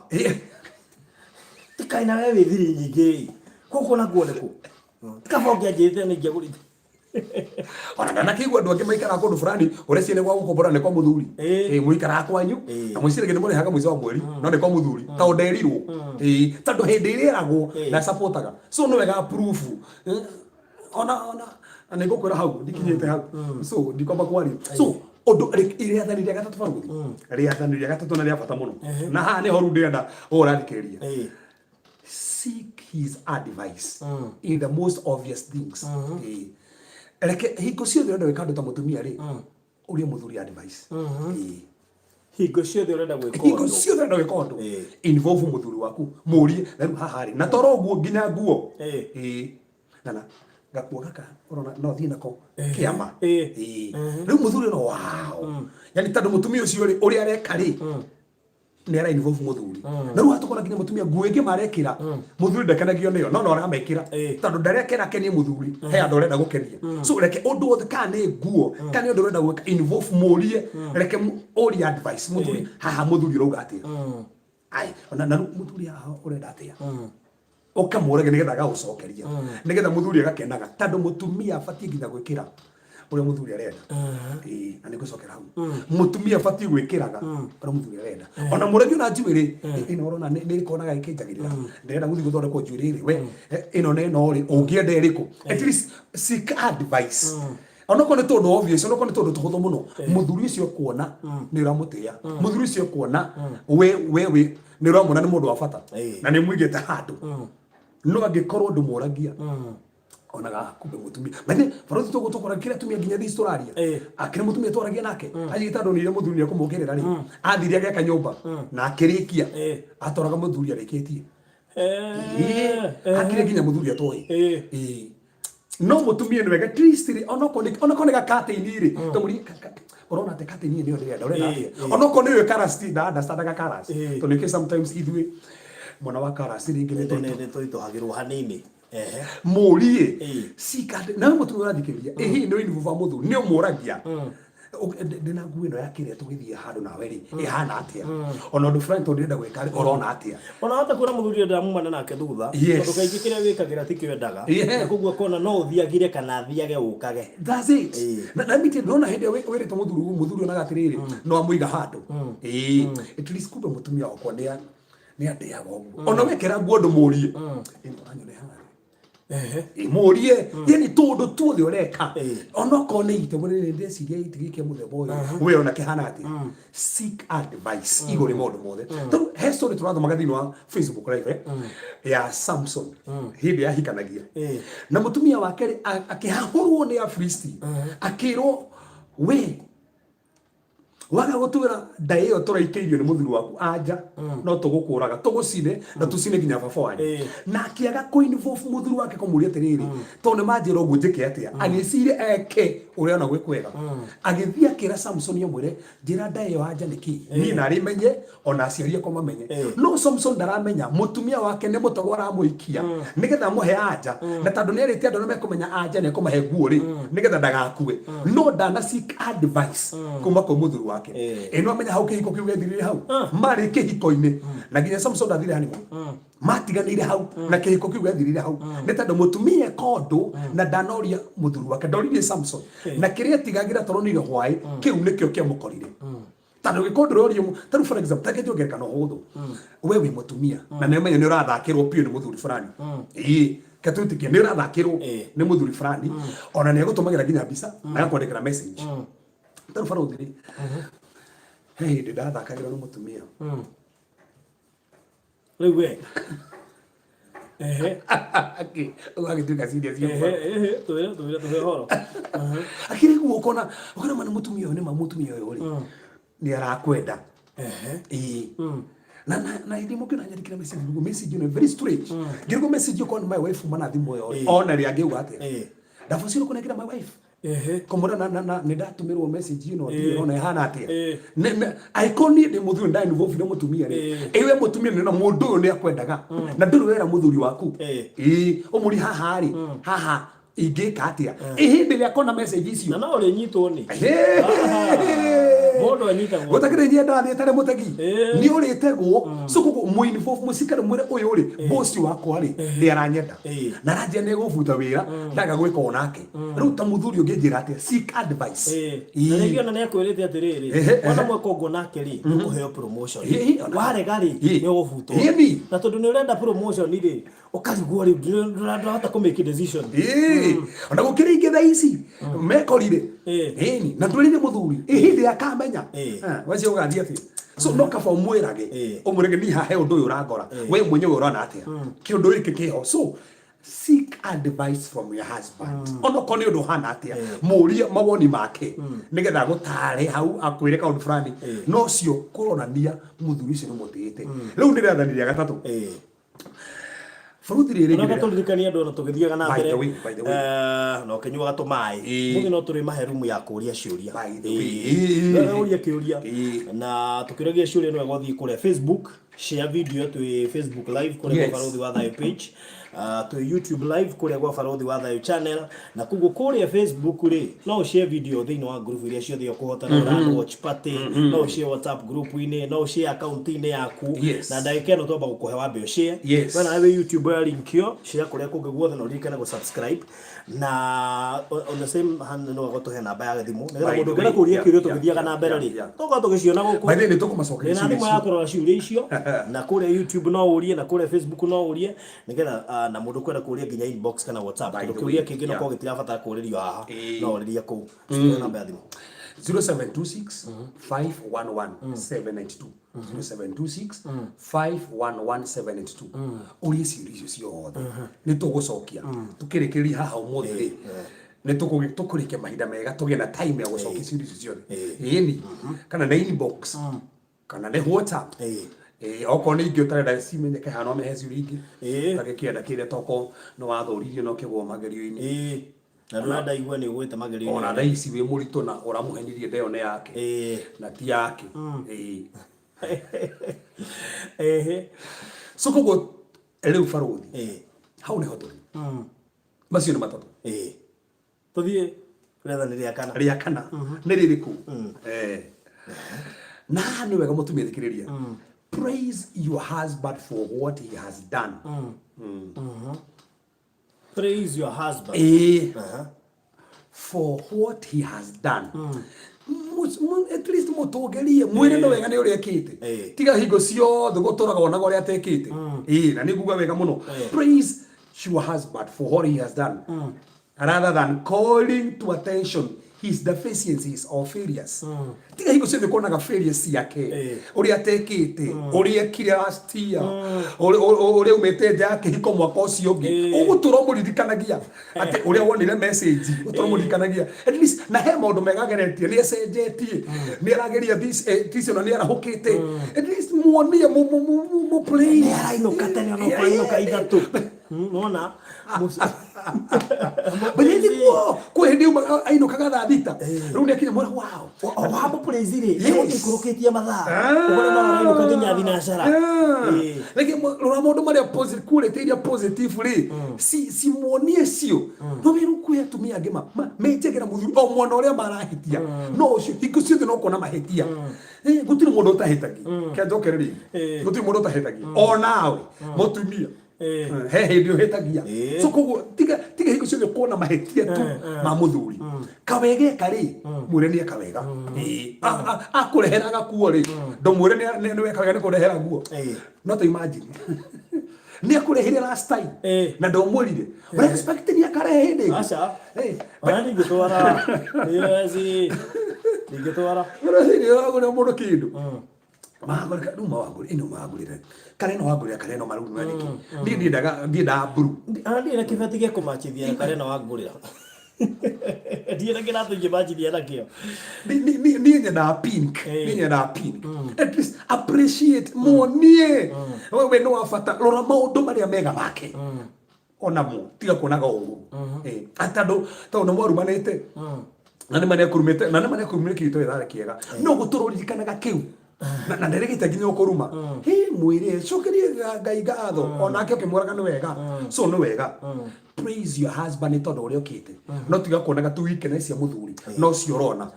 tikaĩ na we wĩ thiri nyingĩ ĩ, gũkũ nakuo nĩkũ tikaba ũngĩanjĩrĩte nĩ ingĩagũrire. Ona ndanakĩigua andũ angĩ maikaraga kũndũ fulani ũreciria nĩ gwa gũkombora, nĩ kwa mũthuri. Ĩĩ, mũikaraga kwanyu na mwĩciragia nĩ mũrĩhaga mũico wa mweri, no nĩ kwa mũthuri, tondũ nderirwo. Ĩĩ, tondũ hĩndĩ ĩrĩa eragwo ndacapotaga. So nĩ wega approve. Ona nĩ ngũkwĩra hau ndikinyĩte hau, so ndikwamba kwaria. So ũndũ rĩathani rĩa gatatũ, barũthi, rĩathani rĩa gatatũ na rĩa bata mũno, na haha nĩho rĩu ndĩrenda ũrathikĩrĩria: seek his advice in the most obvious things. Reke hingo ciothe ũrenda gwĩka ũndũ ta mũtumia rĩ, ũrie mũthuri advice. Hingo ciothe ũrenda gwĩka hingo ũndũ. Ciothe ũrenda gwĩka ũndũ, involve mũthuri waku, mũrie na rĩu haha rĩ, na toro ũguo nginya nguo. Ĩĩ, na gakuo gaka ũrona no thiĩ nako kĩama. Ĩĩ. Rĩu mũthuri no wow, yani tondũ mũtumia ũcio rĩ, ũrĩa areka rĩ, nĩ ara involve mũthuri. Na rĩu hatukona nginya mũtumia nguo ĩngĩ marekĩra, mũthuri ndakenagio nĩyo, no no aramekĩra tondũ ndarekĩra akenie mũthuri, he andũ arenda gũkenia. So reke ũndũ wothe, kana nĩ nguo, kana nĩ ũndũ ũrenda gwĩka, involve, mũrie, reke ũrie advice mũthuri haha, mũthuri ũrauga atĩa? Ai, ona na rĩu mũthuri haha ũrenda atĩa? Ũkamũragia nĩgetha agagũcokeria, nĩgetha mũthuri agakenaga, tondũ mũtumia abatiĩ nginya gwĩkĩra ũrĩa mũthuri arenda. Ĩĩ, na nĩngũcokera hau. Mũtumia abatiĩ gwĩkĩraga ũrĩa mũthuri arenda. Ona mũregi ona njuĩrĩ ĩno ũrona nĩ ĩkonaga ĩkĩnjagĩrĩra, ndĩrenda gũthiĩ gũthondekwo njuĩrĩ rĩ, we ĩno na ĩno rĩ, ũngĩenda ĩrĩkũ? At least seek advice, onokorwo nĩ tũndũ obvious, onokorwo nĩ tũndũ tũhũthũ mũno. Mũthuri ũcio kuona nĩ ũramũtĩĩa, mũthuri ũcio kuona we wĩ nĩ ũramwona nĩ mũndũ wa bata na nĩ mũigĩte handũ. No angĩkorwo ndũmũragia, onaga kumbe mũtumia maithe barothi tũgũtũkora kĩrĩa atumia nginya thii tũraria. Akĩrĩ mũtumia twaragia nake anjĩte andũ nire mũthuri nĩ ekũmũkĩrĩra rĩ, athire agĩaka nyũmba na akĩrĩkia, atwaraga mũthuri arĩkĩtie. Akĩrĩ nginya mũthuri atoĩ. No mũtumia nĩ wega at least rĩ, onokorwo nĩ gakatĩini rĩ, tũmũrie, "Ũrona atĩ katĩini nĩyo ndĩrenda, ũrenda atĩa?" Onokorwo nĩ ũyũ colours, ti nda understandaga colours, tondũ nĩkĩ sometimes ithuĩ mwena wa colours rĩngĩ nĩ nĩ tũritũhagĩrwo hanini. Ehe. Mũrie cikande nawe mũtumia ũrathikĩrĩria, ĩ hihi nĩ ũinibu ba mũthuri nĩ ũmũragia, "Ndĩna nguo ĩno ya kĩrĩa tũgĩthiĩ handũ nawe rĩ, ĩhana atĩa? Ona ũndũ fulani tondũ ndĩrenda gwĩka rĩ, ũrona atĩa?" Ona hota kuona mũthuri ndamumana nake thutha, tondũ kaingĩ kĩrĩa wĩkagĩra tikĩo endaga. Na koguo akona no ũthiagire kana athiage ũkage. That's it. Na miti ndona hĩndĩ ĩyo wĩrĩte mũthuri ũguo, mũthuri onaga atĩrĩrĩ, no amũiga handũ. At least kumbe mũtumia wakwa nĩ nĩ andĩaga ũguo. Ona wekĩra nguo ndũmũrie, "Ĩ, ũranyona ĩhana atĩa?" Mũrie, yani tũndũ tuothe ũreka, onokorwo nĩ itemo rĩrĩ ndĩreciria gĩtĩ gĩkĩ mũthemba ũyũ, we ona kĩhana atĩa? Seek advice igũrũ rĩa maũndũ mothe. Tondũ he story tũrathomaga thĩinĩ wa Facebook live ya Samson hĩndĩ yahikanagia na mũtumia wake rĩ, akĩhahũrwo nĩ Afilisti, akĩrwo, "We waga gũtwĩra nda ĩyo tũraikĩirio nĩ mũthuri waku, anja no tũgũkũraga, tũgũcine na tũcine nginya baba wanyu." Na akĩaga kũ-involve mũthuri wake, kũmũria atĩrĩrĩ, "Tondũ nĩ manjĩra ũguo, njĩke atĩa?" Agĩciria eke ũrĩa ona gwĩ kwega, agĩthiĩ akĩra Samson amwĩre, "Njĩra nda ĩyo anja nĩ kĩ, niĩ narĩ menye, ona aciari akwa mamenye." No Samson ndaramenya mũtumia wake nĩ mũtego aramũikia nĩgetha amũhe anja, na tondũ nĩ erĩte andũ arĩa mekũmenya anja nĩ ekũmahe nguo rĩ, nĩgetha ndagakue. No ndana seek advice kuma kwĩ mũthuri wake. Ĩ no amenya hau kĩhiko kĩu gĩathirire hau, marĩ kĩhiko-inĩ, na nginya Samson ndathire honeymoon, matiganĩire hau na kĩhiko kĩu gĩathirire hau, nĩ tondũ mũtumia eka ũndũ na ndanoria mũthuri wake, ndoririe Samson, na kĩrĩa atigagĩra tondũ nĩ hwaĩ kĩu nĩkĩo kĩamũkorire. Tondũ gĩkorwo ndũrorio, tarĩu for example, take ngerekano hũthũ, we wĩ mũtumia na nĩ ũmenye nĩ ũrathakĩrwo biũ nĩ mũthuri fulani, ĩĩ, ketwĩtĩkie nĩ ũrathakĩrwo nĩ mũthuri fulani, ona nĩ agũtũmagĩra nginya mbica na agakwandĩkĩra message. Tarĩu barothi rĩ, he hĩndĩ ndathakagĩrwo nĩ mũtumia. Rĩu we, ehe. Ũgagĩtuĩka serious. Ehe, ehe, twĩre, twĩre, tũhe ũhoro. Akĩrĩ guo ũkona ma nĩ mũtumia ũyũ, nĩ ma mũtumia ũyũ rĩ, nĩ arakwenda. Ĩĩ, na hĩndĩ ĩmwe ngĩona nyandĩkĩra message nĩguo message ĩno very strange, ngĩrigwo message ĩyo korwo nĩ my wife uma na thimũ ĩyo rĩ, ona rĩ angĩuga atĩa? Ndabacirwo kũnengera my wife kũmwĩra na nĩ ndatũmĩrwo message ĩno, ndirĩ ona ĩhana atĩa. Angĩkorwo niĩ ndĩ mũthuri, nda involve na mũtumia rĩ, ĩ we mũtumia nĩ na mũndũ ũyũ nĩ akwendaga na ndũrĩ wera mũthuri waku, ĩĩ, ũmũri haha rĩ, haha ingĩka atĩa? Ĩ hĩndĩ ĩrĩa akona message icio na no ũrĩnyitwo nĩ mũndũ anyitagwo. Gũtakĩrĩ nyenda athiĩ tarĩ mũtegi nĩ ũrĩtegwo. So koguo mũinvolve mũcikare, mwĩre, "Ũyũ rĩ, boss wakwa rĩ, nĩ aranyenda na aranjia nĩ egũbuta wĩra ndaga gwĩka onake. Rĩu ta mũthuri ũngĩnjĩra atĩa?" Seek advice. Na rĩngĩ ona nĩ akwĩrĩte atĩrĩrĩ, wona mweka ũguo nake rĩ, nĩ ũkũheo promotion. Warega rĩ, nĩ ũgũbutwo. Na tondũ nĩ ũrenda promotion rĩ, ũkarigwo rĩu ndũrahota kũ make decision. Ĩĩ, ona gũkĩrĩ ingĩ thaa ici mekorire ĩni na ndwĩrire mũthuri, ĩ hĩndĩ akamenya. Wacio ũgathiĩ atĩa? So no kaba ũmwĩrage, ũmwĩrage, "Niĩ haha he ũndũ ũyũ ũrangora, we mwenyewe ũrona atĩa kĩũndũ gĩkĩ kĩho?" So seek advice from your husband, onokorwo nĩ ũndũ ũhana atĩa, mũrie mawoni make nĩgetha agũtare hau, akwĩre kaũndũ fulani. No ũcio kũronania mũthuri ũcio nĩ mũtĩĩte. Rĩu nĩ rĩathani rĩa gatatũ, bũrũthi rĩrĩ. Ona tũririkanie andũ ona tũgĩthiaga na By mbere the way, by the way. Na ũkĩnyuaga tũmaĩ, mũthĩ no tũrĩ mahe rumu ya kũria ciũria. By the way. Wega ũrie kĩũria. Na tũkĩũragia ciũria, nĩ wega ũthiĩ kũrĩa Facebook, share video twĩ Facebook live kũrĩa kwa Barũthi wa Thayũ page. Twĩ YouTube live kũrĩa gwa Barothi wa Thayũ channel, na koguo kũrĩa Facebook rĩ, no ũshare video thĩinĩ wa group iria ciothe ũkũhota, no ũrun watch party, no ũshare WhatsApp group-inĩ, no ũshare account-inĩ yaku. Na ndagĩka ĩno twamba gũkũhe wambe ũshare. We nawe wĩ YouTube oya link ĩyo, share kũrĩa kũngĩ guothe, na ũririkane gũ subscribe. Na on the same hand, no gũtũhe namba ya thimũ nĩgetha By the mũndũ ũngĩenda way, kũria kĩũria tũgĩthiaga na mbere rĩ, tũkorwo tũgĩciona gũkũ. By the way, nĩ tũkũmacokeria Ndĩna ciũria thimũ ya icio. kũrora ciũria icio, na kũrĩa YouTube no ũrie, na kũrĩa Facebook no ũrie, nĩgetha na mũndũ kwenda kũria nginya inbox kana WhatsApp, By tondũ the way, kĩũria kĩngĩ no korwo gĩtirabatara kũrĩrio haha, no ũrĩrie kũu. Tũhe namba ya thimũ. 0726 511 792, 0726 511 792. Ũrie ciũria icio ciothe, nĩ tũgũcokia tũkĩrĩkĩrĩria haha ũmũthĩ rĩ, nĩ tũkũrĩkia mahinda mega, tũgĩe na time ya gũcokia ciũria icio ciothe. Ĩni kana nĩ inbox kana nĩ WhatsApp. Okorwo nĩ ingĩ ũtarenda cimenyeke haha, no mehe ciũria ingĩ. Ũtagĩkĩenda kĩrĩa toko nĩ wathũririe na ũkĩgwo magerio-inĩ. Na ndũrenda igue nĩ ũgwĩte magerio-inĩ. Ona thaa ici wĩ mũritũ na ũramũhenirie ndeo nĩ yake na ti yake. So koguo rĩu barothi, hau nĩho tũrĩ. Macio nĩ matatũ. Tũthiĩ rĩathani rĩa kana. Rĩa kana nĩ rĩrĩkũ? Na haha nĩ wega mũtumia thikĩrĩria. Praise your husband for what he has done. Praise your husband. For what he has done. At least mũtũngĩrie, mwĩre no wega nĩ ũrĩa ekĩte. Tiga hingo ciothe gũtũraga wonaga ũrĩa atekĩte. Na nĩ nguga wega mũno. Praise your husband for what he has done rather than calling to attention his deficiencies or failures. Tiga hingo ciothe kuonaga failures ciake, ũrĩa atekĩte, ũrĩa ekire last year, ũrĩa umĩte nja ya kĩhiko mwaka ũcio ũngĩ. Ũgũtũra ũmũririkanagia atĩ ũrĩa wonire message, ũtũra ũmũririkanagia at least na he maũndũ mega ageretie, nĩ acenjetie, nĩ arageria this, this ona nĩ arahũkĩte. At least muonie mu praise. Nĩ arainũka tene ona ũkũrainũka 3. Nona. But nĩguo kwĩ hĩndĩ ainũkaga thaa 6, rĩu nĩ akinya mwera wow. Wamũ praise rĩ, ĩikũrũkĩtie mathaa. Ũkore no arainũka nginya thinacara. Rĩngĩ rora maũndũ marĩa quality iria positive rĩ, cimuonie cio. No wĩru kwĩ atumia angĩ menjagĩra mũthuri o mwena ũrĩa marahĩtia, no ũcio hingo ciothe no kuona mahĩtia. Gũtirĩ mũndũ ũtahĩtagia. Kĩa njokerere rĩngĩ. Gũtirĩ mũndũ ũtahĩtagia, onawe mũtumia he hĩndĩ ũhĩtagia. So koguo tiga hingo ciothe kuona mahĩtia tu ma mũthuri. Kawega eka rĩ, mwĩre nĩ eka wega. Akũrehera gakuo rĩ, ndũmwĩre nĩ weka wega nĩ kũrehera nguo. No ta imagine nĩ akũreheire last time na ndũmwĩrire, ũra expect nĩ akarehe hĩndĩ ĩngĩ? Aca. Ona ndingĩtwara. Yes. Ndingĩtwara. Ũreciria ũragũrĩra mũndũ kĩndũ, magũrĩka rĩu, mawagũrĩ ĩno magũrĩre karĩa ĩno wagũrĩra karĩa ĩno maruru na nĩkĩ? Niĩ ndiendaga blue. Ona ndirĩ na kĩbeti gĩa kũmachithia na karĩa ĩno wangũrĩra. Ndirĩ na kĩratũ ingĩmachithia nakĩo. Niĩ nyendaga pink. Niĩ nyendaga pink. At least appreciate, muonie we nĩ wa bata. Rora maũndũ marĩa mega make onamo, tiga kuonaga ũru. Tondũ nĩ mwarumanĩte na nĩ manekũrumĩte na nĩ manekũrumire kĩndũ gĩtarĩ kĩega, no gũtũra ũririkanaga kĩu na nderĩgĩte nginya ũkũruma. Hĩ, mwĩre cokerie Ngai ngatho onake ũkĩmwĩraga nĩ wega. So nĩ wega praise your husband nĩ tondũ ũrĩa ũkĩte, no tiga kuonaga tu weakness cia mũthuri no cio ũrona.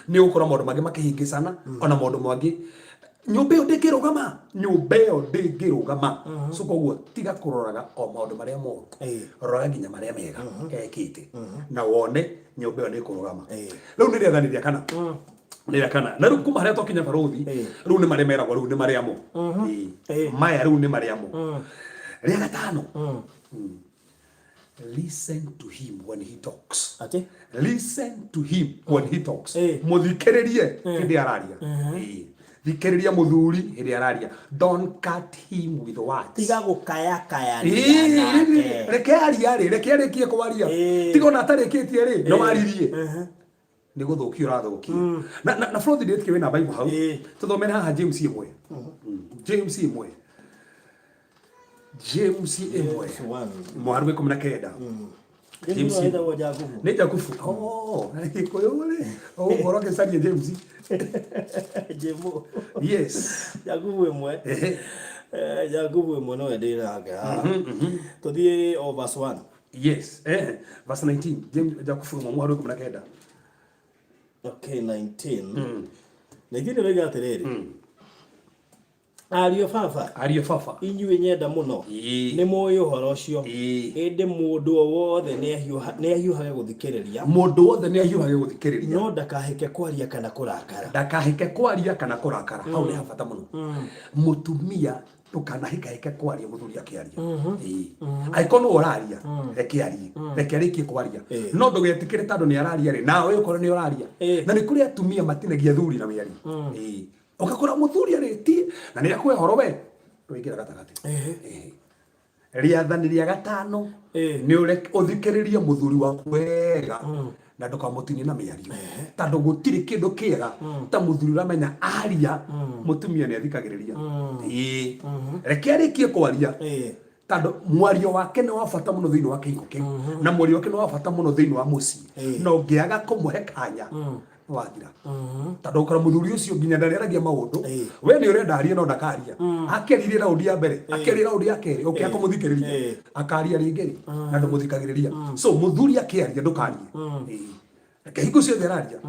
Nĩ ũgũkora maũndũ mangĩ makĩhĩngĩcana, ona maũndũ mangĩ nyũmba ĩyo ndĩngĩrũgama, nyũmba ĩyo ndĩngĩrũgama. So koguo tiga kũroraga o maũndũ marĩa moru, roraga nginya marĩa mega ekĩte na wone nyũmba ĩyo nĩ ĩkũrũgama. Rĩu nĩ rĩathani rĩa kana, nĩ rĩa kana. Na rĩu kuma harĩa twakinya barothi, rĩu nĩ marĩa meragwo rĩu nĩ marĩa mo. Maya rĩu nĩ marĩa mo. Rĩa gatano, listen to him when he talks. Atĩ? Listen to him when he talks. Mũthikĩrĩrie hĩndĩ araria. Thikĩrĩria mũthuri hĩndĩ araria. Don't cut him with words. Tiga gũkayakayania nake. Reke aria rĩ, reke arĩkie kwaria. Tiga ona atarĩkĩtie rĩ, no aririe nĩ gũthũkia ũrathũkia. Na Frothi, ndĩtĩkie wĩna Bible hau. Tũthomere haha James 1, James 1, James 1. James 1. Mũhari wa 19. James wĩtagwo Jakubu. Nĩ Jakubu. Oh, Gĩkũyũ rĩ, ũgũkorwo ũgĩcaria James. Jemu. Yes. Jakubu 1. Jakubu ĩmwe nowe ndĩ nake haha. Tũthiĩ o verse 1. Yes, verse 19. James, Jakubu ĩmwe mũhari wa 19. Okay, 19. 19 ĩroiga atĩrĩrĩ, ariũ baba, Ariũ baba, inyuĩ nyenda mũno, nĩ mũĩ ũhoro ũcio. Ĩndĩ mũndũ o wothe nĩ ahiũhage gũthikĩrĩria, Mũndũ wothe nĩ ahiũhage gũthikĩrĩria, no ndakahĩke kwaria kana kũrakara. Ndakahĩke kwaria kana kũrakara. Hau nĩ habata mũno. Mũtumia, ndũkanahĩkahĩke kwaria mũthuri akĩaria. Ĩĩ. Angĩkorwo nĩwe ũraria, reke arie, reke arĩkie kwaria. No ndũgetĩkĩre tondũ nĩ araria rĩ, nawe ũkorwo nĩ ũraria. Na nĩ kũrĩ atumia matinagia athuri na mĩario. Ĩĩ. Ũgakora mũthuri arĩtie na nĩ akũhe horo, we ndũingĩra gatagatĩ. Ĩĩ. Rĩathani rĩa gatano nĩ ũthikĩrĩrie mũthuri waku wega na ndũkamũtinie na mĩario, tondũ gũtirĩ kĩndũ kĩega ta mũthuri ũramenya aria mũtumia nĩ athikagĩrĩria. Ĩĩ, reke arĩkie kwaria, tondũ mwario wake nĩ wa bata mũno thĩinĩ wa kĩhiko kĩu, na mwario wake nĩ wa bata mũno thĩinĩ wa mũciĩ. Na ũngĩaga kũmũhe kanya, wathira, tondũ ũkora mũthuri ũcio nginya ndarĩaragia maũndũ. We nĩ ũrenda arie no ndakaria. Akĩaririe raundi ya mbere, akĩaria raundi ya kerĩ, ũkĩaga kũmũthikĩrĩria, akaria rĩngĩ rĩ na ndũmũthikagĩrĩria. So mũthuri akĩaria, ndũkarie. Reke hingo ciothe araria,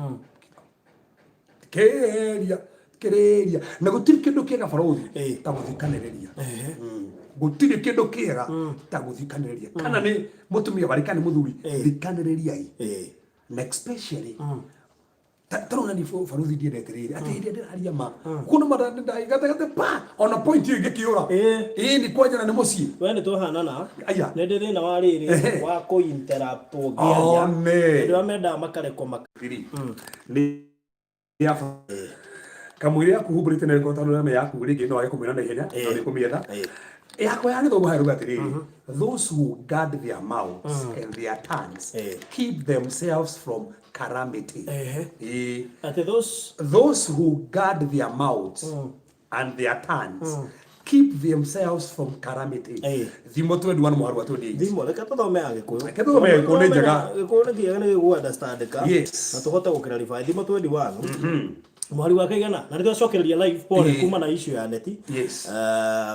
thikĩrĩria, thikĩrĩria. Na gũtirĩ kĩndũ kĩega, barũthi, ta gũthikanĩrĩria. Gũtirĩ kĩndũ kĩega ta gũthikanĩrĩria, kana nĩ mũtumia warĩ kana nĩ mũthuri, thikanĩrĩriai. Na especially tarona ni baruthi ndiendete rĩrĩ atĩ hĩndĩ ĩrĩa ndĩraria ma kuona ma gatagatĩ pa ona point ĩyo ĩngĩkĩũra. Ĩĩ, nĩ kwanjana nĩ mũciĩ. We nĩ twahanana. Aya. Nĩ ndĩ thĩna wa rĩrĩ wa kũ interrupt ngĩaria. One. Andũ arĩa mendaga makarekwo maka Thiri. Nĩ ya kamũira yaku humbũrĩte na ĩkorwo tondũ yaku rĩngĩ no wage kũmĩona na ihenya, no nĩ kũmĩetha. Yakwa ya gĩthũngũ harĩa atĩrĩrĩ, "Those who guard their mouths and their tongues keep themselves from calamity." Ĩĩ. Atĩ those Those who guard their mouths and their tongues keep themselves from calamity. Thimo 21 mũhari wa 28. Thimo, reke tũthome ya Gĩkũyũ. Reke tũthome ya Gĩkũyũ, nĩ njega. Gĩkũyũ nĩ kĩega, nĩ gĩgũ understandĩka Yes. na tũhote gũkĩrarify. Thimo 21 mũhari wa kaigana, na nĩ twacokereria live, pole kuma na issue ya neti.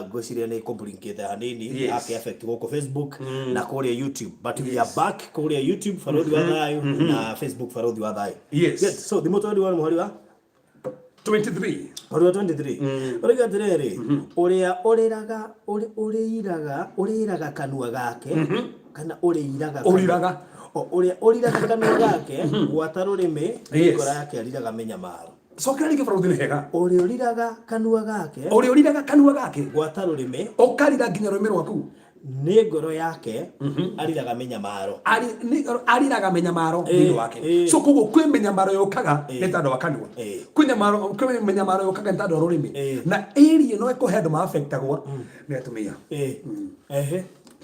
Ngwĩciria nĩ kũblinkĩte hanini, yake affect gũkũ Facebook na kũrĩa YouTube, but we are back kũrĩa YouTube Barothi wa Thayũ na Facebook Barothi wa Thayũ. Good. So Thimo 21 mũhari wa 23. Mũhari wa 23 ũrauga atĩrĩrĩ, ũrĩa ũrĩraga ũrĩiraga ũrĩraga kanua gake, kana ũrĩiraga Ũriraga. O, ũrĩa ũriraga kanua gake gwata rũrĩmĩ, ngoro yake ariraga mĩnyamaro. Cokera rĩngĩ, barothi, nĩ hega. Ũrĩa ũriraga kanua gake Ũrĩa ũriraga kanua gake gwata rũrĩmĩ, ũkarira nginya rũrĩmĩ rwaku, nĩ ngoro yake ariraga mĩnyamaro. Ariraga mĩnyamaro thĩinĩ wake. So koguo kwĩ mĩnyamaro yũkaga nĩ tondũ wa kanua. Kwĩ mĩnyamaro yũkaga nĩ tondũ wa rũrĩmĩ. Na area ĩno ĩkũhe andũ maaffectagwo nĩ atumia,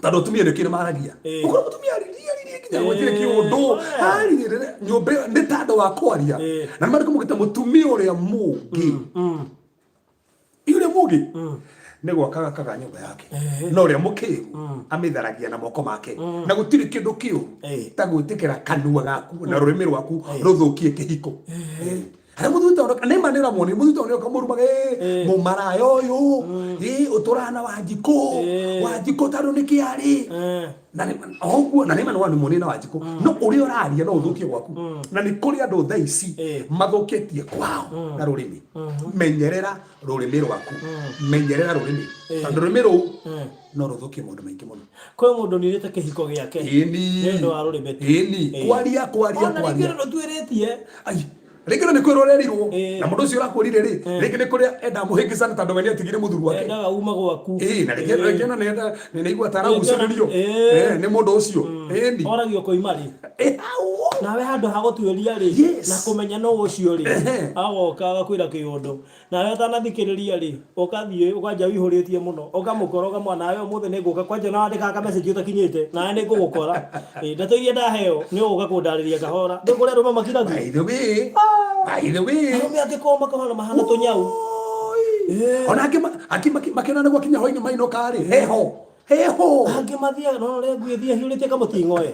tondũ atumia nĩ kĩrĩ maragia. Ũkorwo mũtumia aririe aririe nginya gũtirĩ kĩũndũ, aririe nyũmba ĩyo nĩ tondũ wa kwaria. Na nĩ marĩkũ mũgĩte mũtumia ũrĩa mũngĩ, ũrĩa mũngĩ nĩ gwaka gakaga nyũmba yake, no ũrĩa mũkĩgu amĩtharagia na moko make. Na gũtirĩ kĩndũ kĩũru ta gwĩtĩkĩra kanua gaku na rũrĩmĩ rwaku rũthũkie kĩhiko. Harĩa mũthuri tondũ nĩ ma nĩ ũramuonia mũthuri tondũ nĩ ũkamũrumaga, "Ĩ, mũmaraya ũyũ, ĩ ũtũraga na Wanjikũ, Wanjikũ tondũ nĩ kĩarĩ na o ũguo." Na nĩ ma nĩ wanimuonia na Wanjikũ, no ũrĩa ũraria no ũthũkie gwaku. Na nĩ kũrĩ andũ thaa ici mathũkĩtie kwao na rũrĩmĩ. Menyerera rũrĩmĩ rwaku, menyerera rũrĩmĩ, tondũ rũrĩmĩ rũu no rũthũkie maũndũ maingĩ mũno. Kwĩ mũndũ nirĩte kĩhiko gĩake nĩ ũndũ wa rũrĩmĩ tu. Ĩni, kwaria, kwaria, Ona rĩngĩ kwaria. rũrũ tuĩrĩtie. Ai, rĩngĩ no nĩ kwĩrwo ũrerirwo, na mũndũ ũcio ũrakwĩrire rĩ, rĩngĩ nĩ kũrĩa endaga mũhĩngĩcane, tondũ we nĩ atigire mũthuri wake. Endaga uma gwaku. Ĩĩ, na rĩngĩ rĩngĩ ona nĩ nĩ nĩigua ta aragucĩrĩrio nĩ mũndũ ũcio. Ĩni. Oragio koima rĩ. Ĩ, hau. Nawe handũ ha gũtuĩria rĩ, na kũmenya no ũcio rĩ, agoka agakwĩra kĩũndũ, nawe ũtanathikĩrĩria rĩ, ũkathiĩ ũkanja wĩihũrĩtie mũno, ũkamũkora, ũkamwona nawe ũmũthĩ nĩ ngũka kwanja, na wandĩkaga ka message ũtakinyĩte, nawe nĩ ngũgũkora. Ĩ, ndeto iria ndaheo nĩ ũgũka kũndarĩria kahora. Ndũ kũrĩa arũme makiragia. By the way, by the way. Arũme angĩkorwo makahana mahana tũnyau. Oi. Ona angĩ angĩ makĩona nĩ gwakinya hwainĩ mainũka rĩ, heho heho. Angĩ mathiaga no ũrĩa ngui ĩthiĩ hiũrĩtie kamũting'oe,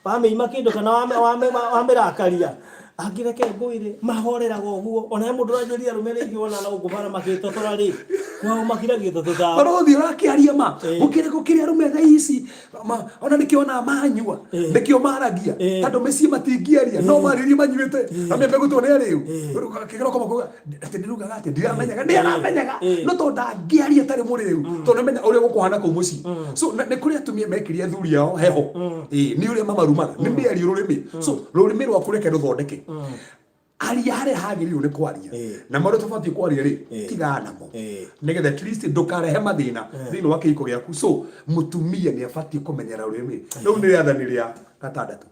wamĩima kĩndũ kana wamĩrakaria, angĩreke ngũire mahoreraga ũguo. Ona he mũndũ ũranjĩria arũme rĩngĩ wona na gũkũ bara magĩtotora rĩ, Kwao makiragia ta tũtawa. Barothi ũrakĩaria ma. Ĩĩ. Gũkĩrĩ gũkĩrĩ arũme thaa ici ona nĩkĩo ona manyua. Ĩĩ. Nĩkĩo maragia. Ĩĩ. Tondũ mĩciĩ matingĩaria. No marĩrie manyuĩte. Na mĩambe gũtwo nĩ arĩu. Ĩĩ. Kĩroko makuga atĩ nĩrugaga atĩ ndiramenyaga. Nĩaramenyaga. Ĩĩ. No tondũ ndangĩaria atarĩ mũrĩu. Tondũ nĩamenya ũrĩa gũkũhana kũu mũciĩ. So nĩ kũrĩ atumia mekĩrire athuri ao heho. Ĩĩ, nĩ ũrĩa mamarumaga. Nĩ mĩario rũrĩmĩ. So rũrĩmĩ rwaku reke rũthondeke. Aria harĩa hagĩrĩirwo nĩ kwaria. Na marĩa tũbatiĩ kwaria rĩ, tigana namo. Nĩgetha at least ndũkarehe mathĩna thĩinĩ wa kĩhiko gĩaku. So mũtumia nĩ abatiĩ kũmenyera rũrĩmĩ. Rĩu nĩ rĩathani rĩa gatandatũ.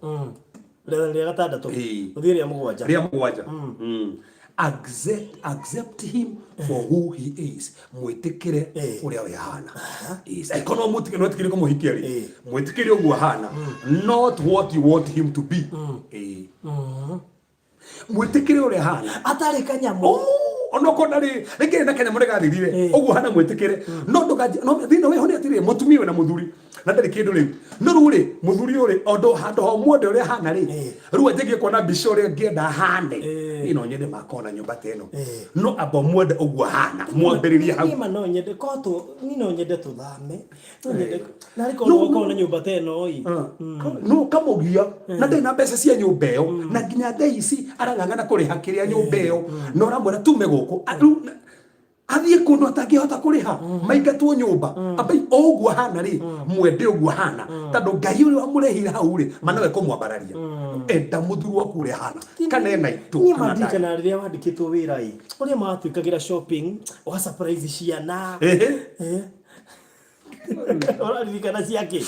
Rĩathani rĩa gatandatũ. Ũthiĩ rĩa mũgwanja. Rĩa mũgwanja. Accept him for who he is. Mwĩtĩkĩre ũrĩa we ahana. Yes. Angĩkorwo no mũtige no ĩtĩkĩre kũmũhikia rĩ, mwĩtĩkĩre ũguo ahana, not what you want him to be. Mwĩtĩkĩre ũrĩa ahana. Atarĩ kanyamũ. Oh, onokorwo ndarĩ rĩngĩ na kanyamũ nĩgathirire. Ũguo hana mwĩtĩkĩre. No ndũkanjie, no thĩna wĩho nĩ atĩrĩrĩ, mũtumia wĩna mũthuri na ndarĩ kĩndũ rĩu. No rĩu rĩ, mũthuri ũyũ rĩ, ũndũ handũ ha ũmwende ũrĩa ahana rĩ, rĩu anjagie kuona mbica ũrĩa ngĩenda ahane. Niĩ no nyende makorwo na nyũmba ta ĩno. No amba ũmwende ũguo ahana, mwambĩrĩrie hau. Niĩ ma no nyende, korwo tũ, niĩ no nyende tũthame. No nyende, narĩ korwo no ũkorwo na nyũmba ta ĩno ĩ. No kamũgia na ndarĩ na mbeca cia nyũmba ĩyo, na nginya thaa ici arang'ang'ana kũrĩha kĩrĩa nyũmba ĩyo, na ũramwĩra tume gũkũ. Rĩu athiĩ kũndũ atangĩhota kũrĩha, maingatwo nyũmba. Ambai o ũguo ahana rĩ, mwende ũguo ahana, tondũ Ngai ũrĩa wamũrehire hau rĩ, ma nowe kũmwambararia. Enda mũthuri waku ũrĩa ahana, kana ena itũ, Niĩ kana ndarĩ. mandirikanaga rĩrĩa wandĩkĩtwo wĩra ĩ, ũrĩa matwĩkagĩra shopping, ũga surprise ciana. Ũraririkana ciake?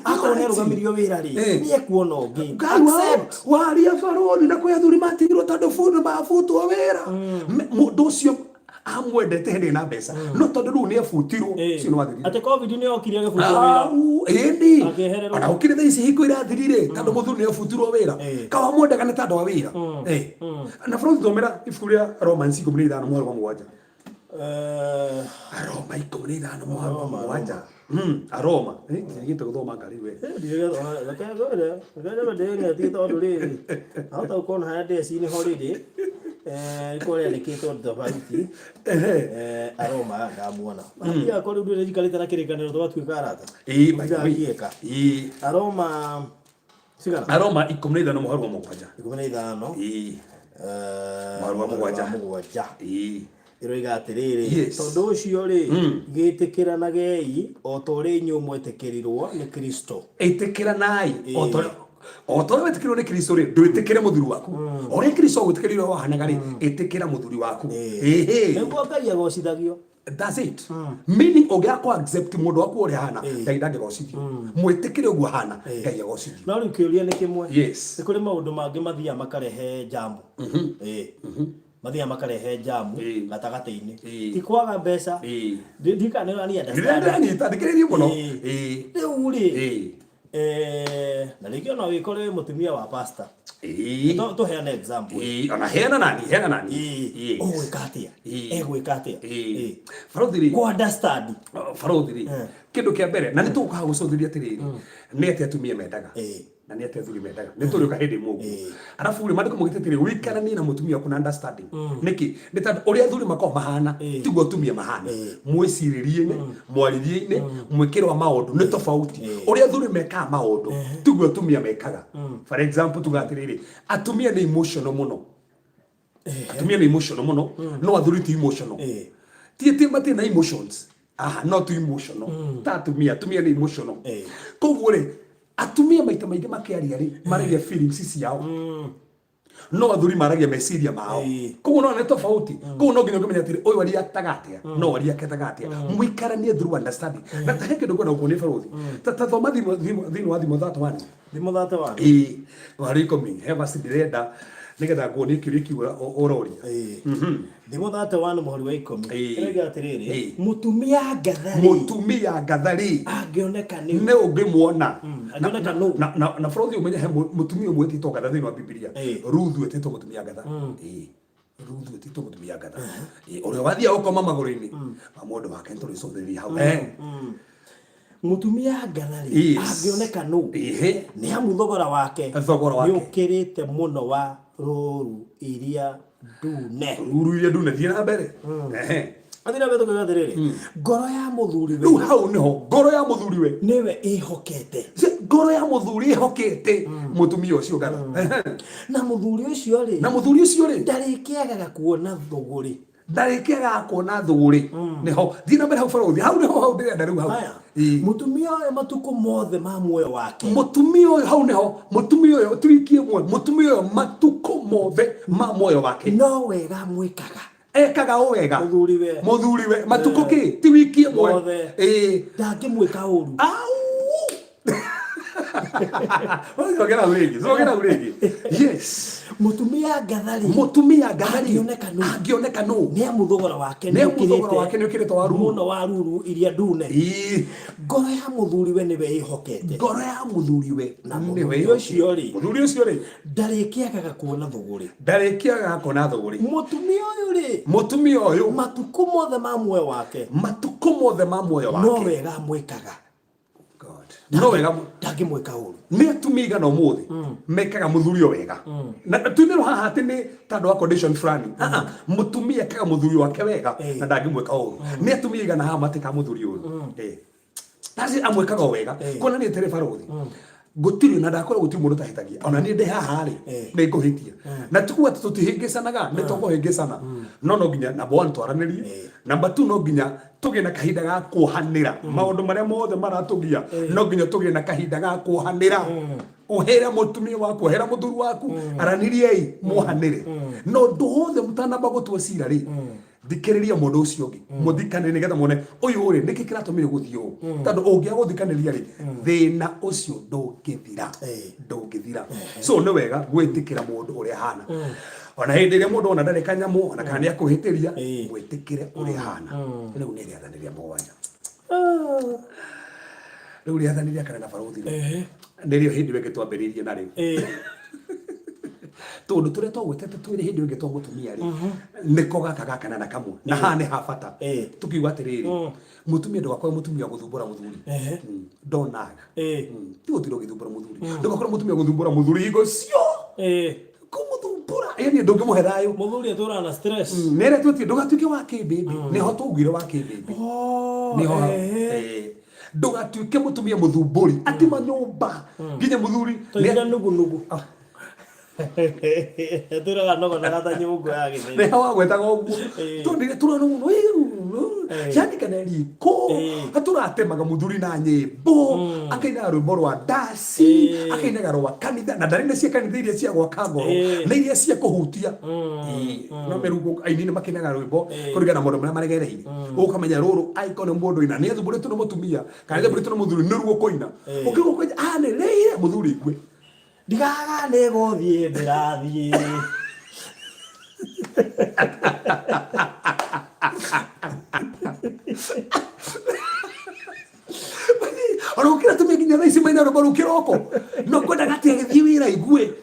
Akorwo nĩ arũgamirio wĩra rĩ, nĩ ekuona ũngĩ. Ngai waria barũthi na kwĩ athuri matigirwo tondũ mabutwo wĩra. Mũndũ ũcio amwendete hĩndĩ ĩna mbeca, no tondũ rĩu nĩ abutirwo, ũcio nĩ wathirire. Atĩ COVID nĩ yokire agĩbutwo wĩra. Au, ĩni. Akĩehererwo. Ona gũkĩrĩ thaa ici hingo irathirire, tondũ mũthuri nĩ abutirwo wĩra. Kawa amwendaga nĩ tondũ wa wĩra. Na barũthi thomera ibuku rĩa Romans 15 mũhari wa 7. Aroma 15 mũhari wa 7. Aroma. Ndigĩte gũthoma ngari we. Tondũ rĩrĩ, ahota gũkorwo na harĩa ndeci-inĩ ho rĩrĩ, rĩkorwo rĩandĩkĩtwo tofauti. Aroma ndamuona. Tiga korwo rĩu ndũrĩ njikarĩte na kĩrĩkanĩro twatuĩka arata. By the way. Ndangĩeka. Aroma cigana? Aroma 15 mũhari wa 7. 15. Mũhari wa 7. 7. Ĩroiga atĩrĩrĩ, tondũ ũcio rĩ, gĩtĩkĩranagei o ta ũrĩa inyuĩ mwetĩkĩrirwo nĩ Kristo. Ĩtĩkĩranai o ta ũrĩa o ta ũrĩa wetĩkĩrirwo nĩ Kristo rĩ, ndwĩtĩkĩre mũthuri waku. O ũrĩa Kristo agwĩtĩkĩrire wahanaga rĩ, ĩtĩkĩra mũthuri waku. Nĩguo Ngai agocithagio. That's it. Meaning ũngĩaga kũ accept mũndũ waku ũrĩa ahana, Ngai ndangĩgocithio. Mwĩtĩkĩre ũguo ahana, Ngai agocithio. No rĩu kĩũria nĩ kĩmwe. Yes. Nĩ kũrĩ maũndũ mangĩ mathiaga makarehe njamu. Mathiaga makarehe njamu gatagatĩ-inĩ. Ti kwaga mbeca. Ndikana nĩ ũrani understand. Ndĩranyita, thikĩrĩria mũno. Rĩu rĩ, na rĩngĩ ona wĩkore wĩ mũtumia wa pastor. Tũheane example. Ona heana nani, heana nani. Ũgwĩka atĩa? Egwĩka atĩa? Barothi rĩ. Kũ understand. Barothi rĩ. Kĩndũ kĩa mbere, na nĩ tũgũkaga gũcũthĩrĩria atĩrĩrĩ, nĩ atĩa atumia mendaga. Na nĩ atĩa athuri mendaga. Nĩ tũrĩũka hĩndĩ ĩmwe ũguo. Arabu rĩ, maandĩko maugĩte atĩrĩrĩ, ũikaranie na mũtumia waku na understanding. Nĩkĩ? Nĩ tondũ ũrĩa athuri makoragwo mahana, tiguo atumia mahana. Mwĩcirĩrie-inĩ, mwarĩrie-inĩ, mwĩkĩre wa maũndũ nĩ tofauti. Ũrĩa athuri mekaga maũndũ, tiguo atumia mekaga. For example, tuga atĩrĩrĩ, atumia nĩ emotional mũno. Atumia nĩ emotional mũno, no athuri ti emotional. Ti atĩ matirĩ na emotions. Aha, no ti emotional. Ta atumia, atumia nĩ emotional. Koguo rĩ, atumia maita maingĩ makĩaria rĩ, maragia feelings ciao. No athuri maragia meciria mao. Koguo no nĩ tofauti. Koguo no nginya ũkĩmenya atĩrĩ, ũyũ ariactaga atĩa, no ariactaga atĩa. Mũikaranie through understanding. Na ta he kĩndũ ngwenda gũkuonia barũthi. Ta thoma thĩinĩ wa Thimo 31. Thimo 31. Mũhari 10, he verse ndĩrenda nĩgetha nguonie kĩũria kĩu ũroria. Thimo 31 mũhari wa 10. Ĩroiga atĩrĩrĩ, mũtumia ngatha rĩ. Mũtumia ngatha rĩ. Angĩoneka nĩ. Nĩ ũngĩmuona. Angĩoneka nũ. Na bũrũri ũmenye he mũtumia ũmwe wĩtĩtwo ngatha thĩinĩ wa Bibilia. Ruthu etĩtwo mũtumia ngatha. Ruthu etĩtwo mũtumia ngatha. Ũrĩa wathiaga gũkoma magũrũ-inĩ ma mũndũ wake nĩ tũrĩcũthĩrĩria hau. Mũtumia ngatha rĩ, angĩoneka nũ. Nĩ amu thogora wake Thogora wake. nĩ ũkĩrĩte mũno wa rũũru iria ndune. Rũũru iria ndune, thiĩ na mbere. Athira mbere tũkiuga atĩrĩrĩ, ngoro ya mũthuri Rĩu hau nĩho ngoro ya mũthuri we nĩwe ĩhokete. Ngoro ya mũthuri ĩhokete mũtumia ũcio ngatha. Na mũthuri ũcio rĩ, Na mũthuri ũcio rĩ, ndarĩkĩagaga kuona thũgũrĩ. Ndarĩkĩagaga kuona thũgũrĩ. Nĩho thiĩ na mbere hau, barũthi, hau nĩho, hau ndĩrenda rĩu hau. Haya, mũtumia ũyũ matukũ mothe ma muoyo wake, Mũtumia ũyũ, hau nĩho, mũtumia ũyũ ti wiki ĩmwe, mũtumia ũyũ matukũ mothe ma muoyo wake no wega mwĩkaga. Ekaga o wega. Mũthuri we. Mũthuri we matukũ kĩ ti wiki ĩmwe. Mothe. Ndangĩmwĩka ũru. Au! Cokera hau rĩngĩ, cokera hau rĩngĩ, yes. Mũtumia ngatha rĩ, Mũtumia ngatha rĩ, angĩoneka nũ, angĩoneka nũ, nĩ amu thogora wake nĩ amu thogora wake nĩ ũkĩrĩte wa ruru mũno wa ruru iria ndune. Ngoro ya mũthuri we nĩwe ĩhokete. Ngoro ya mũthuri we Na nĩwe mũthuri ĩhokete. ũcio rĩ, Mũthuri ũcio rĩ, ndarĩkĩagaga kuona thũgũrĩ. Ndarĩkĩagaga kuona thũgũrĩ. Mũtumia ũyũ rĩ, Mũtumia ũyũ, matukũ mothe ma muoyo wake matukũ mothe ma muoyo no wake wega amwĩkaga. God. No wega. Ndangĩmwĩka ũru. Nĩ atumia igana ũmũthĩ mekaga mũthuri o wega, na tuinĩrwo haha atĩ nĩ tondũ wa condition fulani. Ah, ah, mũtumia ekaga mũthuri wake wega na ndangĩmwĩka ũru. Nĩ atumia igana haha matĩkaga mũthuri ũru. Taci amwĩkaga o wega. Kuona nĩ ĩtĩrĩ barũthi gũtirĩ na ndakora gũtirĩ mũndũ ũtahĩtagia, ona niĩ ndĩ haha rĩ, nĩ ngũhĩtia, na ti kuga atĩ tũtihĩngĩcanaga, nĩ tũkũhĩngĩcana, no nginya number one twaranĩrie, number two no nginya tũgĩe na kahinda ga kuohanĩra maũndũ marĩa mothe maratũgia, no nginya tũgĩe na kahinda ga kuohanĩra. Ũhere mũtumia waku, ũhera mũthuri waku, aranĩriei, muohanĩre. Na ũndũ wothe mũtanamba gũtua cira rĩ, thikĩrĩria mũndũ ũcio ũngĩ, mũthikanĩrie, nĩgetha muone ũyũ rĩ, nĩkĩ kĩratũmire gũthiĩ ũũ, tondũ ũngĩaga gũthikanĩria rĩ, thĩna ũcio ndũngĩthira. Ndũngĩthira. So nĩ wega gwĩtĩkĩra mũndũ ũrĩa ahana, ona hĩndĩ ĩrĩa mũndũ ona ndarĩ kanyamũ, ona kana nĩ akũhĩtĩria, mwĩtĩkĩre ũrĩa ahana. Rĩu nĩ rĩathani rĩa mũgwanja, rĩu rĩathani rĩa kana na barũthi rĩ, nĩrĩo hĩndĩ ĩyo ĩngĩ twambĩrĩirie narĩo, tondũ tũrĩa twagwetete twĩrĩ hĩndĩ ĩyo ĩngĩ twa mũtumia rĩ, nĩko gaka ga kana na kamwe, na haha nĩ ha bata. Tukiuga atĩrĩrĩ, mũtumia, ndũgakorwo mũtumia wa gũthumbũra mũthuri. Ndonaga ti gũtinda ũgĩthumbũra mũthuri. Ndũgakorwo mũtumia wa gũthumbũra mũthuri hingo cio, kũmũthumbũra, yani ndũngĩmũhe thayũ. Mũthuri atũraga na stress. Nĩ ĩrĩa twĩtie ndũgatuĩke wa kĩmbĩmbĩ, nĩho twaugire wa kĩmbĩmbĩ. Nĩho hau. Ndũgatuĩke mũtumia mũthumbũri atĩ manyũmba nginya mũthuri Twaigire nugu nugu. Atũraga nogonaga ta nyũngũ ya gĩtheri. Nĩho wagwetaga ũguo. Tondũ tũrona mũno yani kana riko atũratemaga mũthuri na nyĩmbo, akainaga rwĩmbo rwa ndaci, akainaga rwa kanitha, na ndarĩ nĩ cia kanitha iria cia gwaka ngoro, na iria cia kũhutia. No mĩrungu aini nĩ makinaga rwĩmbo kũringana na maũndũ marĩa maregereire, ũkamenya rũrũ angĩkorwo nĩ mũndũ ina nĩ athumbũrĩtwo nĩ mũtumia kana nĩ athumbũrĩtwo nĩ mũthuri, nĩ ruo kũina ũkĩgwo kwenja anĩrĩire mũthuri igue. Ndigaga nĩ gũthiĩ ndĩrathiĩ. Ona gũkĩra tumia nginya thaa ici maina rwĩmbo rũu kĩroko, no kwendaga atĩ agĩthiĩ wĩra aigue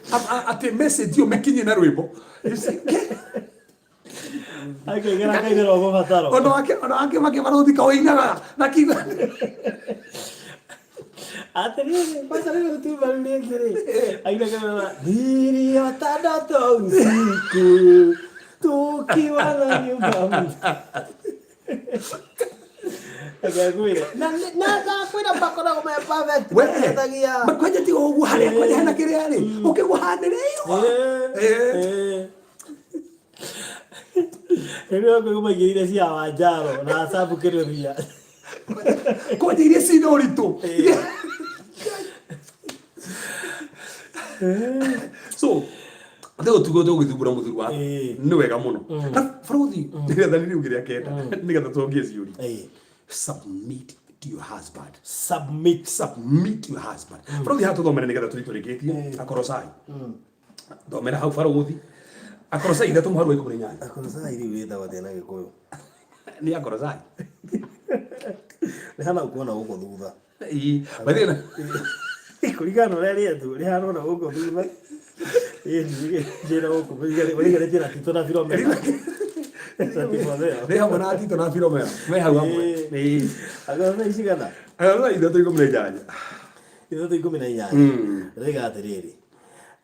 atĩ message ĩyo mĩkinyie na rwĩmbo. You see, Akĩingĩra akainĩrwo mũbataro. Ona wake makĩbarũthi kaũinaga na kiuga. Atĩrĩrĩ, kwanza rĩrĩ tuma rĩu rĩngĩ rĩ, ainaga niliota ndoto usiku tukiwa na nyumba. Reke ngwĩre. Na ndakwĩra makoragwo me perfect. We Makĩhĩtagia. Makwanja tiga ũguo harĩa kwanja hena kĩrĩa rĩ ũkĩgwa hanĩrĩirwo. Rĩrĩa ũkũigua maigĩrĩire cia Wanjaro na Asabu Kĩrũthia. Kwanja iria cina ũritũ. So rĩu tuge ũgĩthumbũra mũthuri waku, nĩ wega mũno. Na barũthi, rĩathani rĩu rĩa kenda, nĩgetha tũngie ciũria: submit to your husband. Submit. Submit to your husband. Barũthi, haha tũthomere nĩgetha tũthiĩ tũrĩkĩtie. Akorosai, thomera hau barũthi, Akorosai 3 mũhari wa 18. Akorosai rĩu wĩtagwo atĩa na Gĩkũyũ? Nĩ Akorosai. Rĩhana gũkũ na gũkũ thutha. Ĩĩ, by the way, Kũringana na ũrĩa rĩetu rĩhana na gũkũ thutha. Njĩra gũkũ ũriganĩtie na Tito na Filomena. Na Timotheo. Nĩ hamwe na Tito na Filomena me hau hamwe. Ĩĩ. Akorosai cigana? Akorosai 3:18. 3:18. Rĩga atĩrĩrĩ.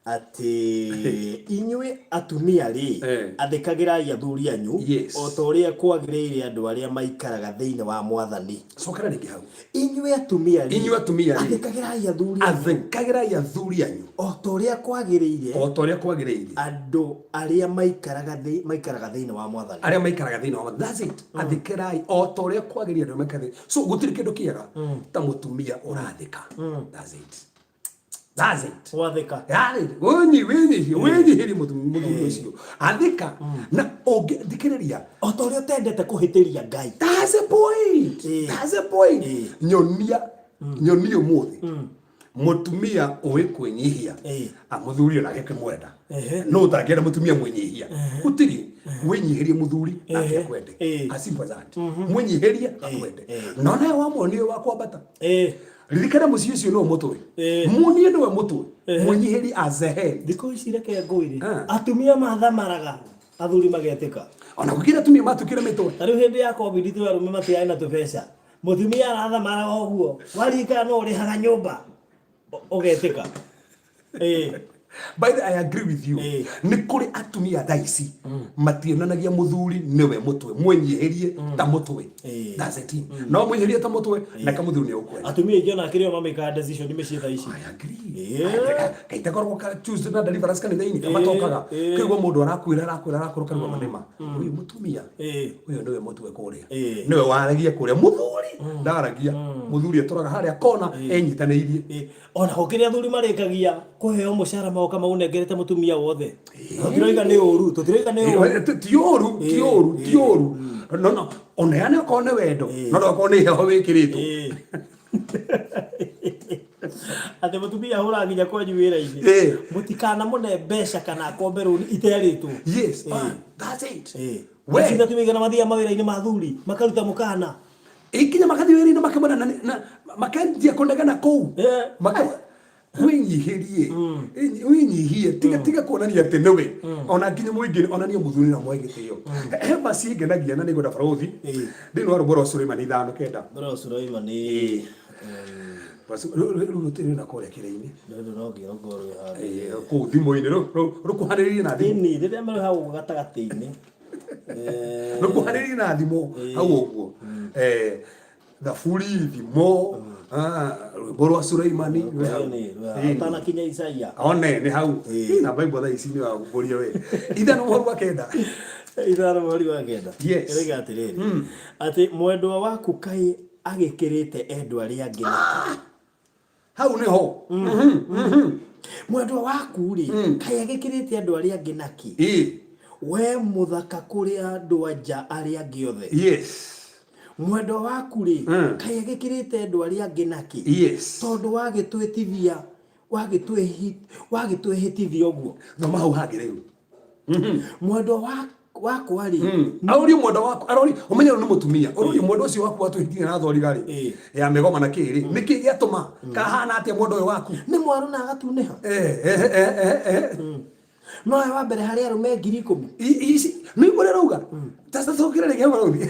Atĩ inyuĩ atumia rĩ, athĩkagĩrai athuri anyu o ta ũrĩa kwagĩrĩire andũ arĩa maikaraga thĩinĩ wa Mwathani. Cokera rĩngĩ hau. Inyuĩ atumia rĩ, Inyuĩ atumia rĩ, athĩkagĩrai athuri anyu athĩkagĩrai athuri anyu o ta ũrĩa kwagĩrĩire o ta ũrĩa kwagĩrĩire andũ arĩa maikaraga thĩinĩ wa Mwathani. Arĩa maikaraga thĩinĩ wa Mwathani. That's it. Athĩkĩrai o ta ũrĩa kwagĩrĩire andũ arĩa maikaraga thĩinĩ. So gũtirĩ kĩndũ kĩega ta mũtumia ũrathĩka. That's it. That's it. Gwathĩka. Yaani, wĩnyihie wĩnyihĩrie mũthuri ũcio. Athĩka na ũngĩthikĩrĩria. O ta ũrĩa ũtendete kũhĩtĩria Ngai. That's the point. That's the point. Nyonia nyonia ũmũthĩ mũtumia ũĩ kwĩnyihia, a mũthuri onake akĩmwenda. No ũtangĩenda mũtumia mwĩnyihia? Gũtirĩ. Wĩnyihĩrie mũthuri nake akwende. As simple as that. Mwĩnyihĩrie akwende. No nawe wamwonie wa kwambata, ririkana mũciĩ ũcio nĩwe mũtwe. Muonie nĩwe mũtwe, mwĩnyihĩrie as a head. Thikũ ici reke ngwĩre, atumia mathamaraga athuri magetĩka. Ona gũkĩra atumia matukire mĩtwe. Ta rĩu hĩndĩ ya COVID twĩ arũme matiarĩ na tũbeca, mũtumia arathamaraga ũguo, waririkana no ũrĩhaga nyũmba, ũgetĩka. By the I agree with you. Nĩ kũrĩ atumia thaa ici mationanagia mũthuri nĩwe mũtwe, mwenyihĩrie ta mũtwe. That's it. No mwĩnyihĩrie ta mũtwe na kamũthuri nĩ ũkwenda. Atumia aingĩ ona kĩrĩa mamĩkaga decision mĩciĩ thaa ici. I agree. Kaita korwo ka Tuesday na deliverance kanitha-inĩ kamatokaga. Kĩguo mũndũ arakwĩra arakwĩra arakwĩra ũkarigwo manĩma. Ũyũ mũtumia ũyũ nĩwe mũtwe kũrĩa. Nĩwe waragia kũrĩa, mũthuri ndaragia. Mũthuri atũraga harĩa kona enyitanĩirie. Ona gũkĩrĩ athuri marĩkagia kũheo mũcara magoka maũnengerete mũtumia wothe. Tũtiroiga nĩ ũru, tũtiroiga nĩ ũru. Ti ũru, ti ũru, ti ũru. No no ũneane okorwo nĩ wendo, no ndũgakorwo nĩ heho wĩkĩrĩtwo. Atĩ mũtumia ahũraga nginya kwanyu wĩra-inĩ. Mũtikanamũne mbeca kana akombe rũni iterĩtwo. Yes, that's it. We. Acio atumia aigana mathiaga mawĩra-inĩ ma athuri makaruta mũkana. Ikinya makathiĩ wĩra-inĩ makemana na makanjia kũnegena kũu. Wĩnyihĩrie, wĩnyihie, tiga tiga kuonania atĩ nĩwe ona nginya mũingĩ onania mũthuri na mwe gĩtĩo. He verse ĩngenagia na nĩngwenda barũthi thĩinĩ wa rwĩmbo rwa Suleimani 5:9. Rwĩmbo rwa Suleimani. Rĩu rũtirĩ na kũrĩa kĩrĩa-inĩ. Rũrũ no nginya rũkorwo rwĩ handũ. Kũu thimũ-inĩ rũkuhanĩrĩirie na thimũ. Ĩni, rĩrĩa marĩ hau gatagatĩ-inĩ. Rũkuhanĩrĩirie na thimũ hau ũguo. Thaburi, thimo, rwĩmbo rwa Suleimani rwĩ hau. Ũtanakinya Isaia. One nĩ hau. Na Bible thaa ici nĩ wagũkũria we. 5:9. 5:9. Yes. Ĩroiga atĩrĩrĩ, atĩ mwendwa waku kaĩ agĩkĩrĩte endwa arĩa angĩ nĩkĩ? Hau nĩho. Mwendwa waku rĩ, kaĩ agĩkĩrĩte andũ arĩa angĩ nakĩ? We mũthaka kũrĩ andũ anja arĩa angĩ othe. Mwendwa waku rĩ, kaĩ agĩkĩrĩte andũ arĩa angĩ nakĩ? Tondũ wagĩtwĩtithia, wagĩtwĩhĩtithia ũguo. Thoma hau hangĩ rĩu. Mwendwa wakwa rĩ. Arorio mwendwa waku, arorio, ũmenye ũyũ nĩ mũtumia. Ũrorio mwendwa ũcio waku watwĩhĩtithia na thwariga rĩ, ya mĩgoma na kĩ rĩ, nĩkĩ gĩatũma kahana atĩa mwendwa ũyũ waku? Nĩ mwarũ na agatunĩha. No we wa mbere harĩ arũme 10,000. Ici, nĩ ũrĩa ũrauga? Ta cokera rĩngĩ hau ũrauga.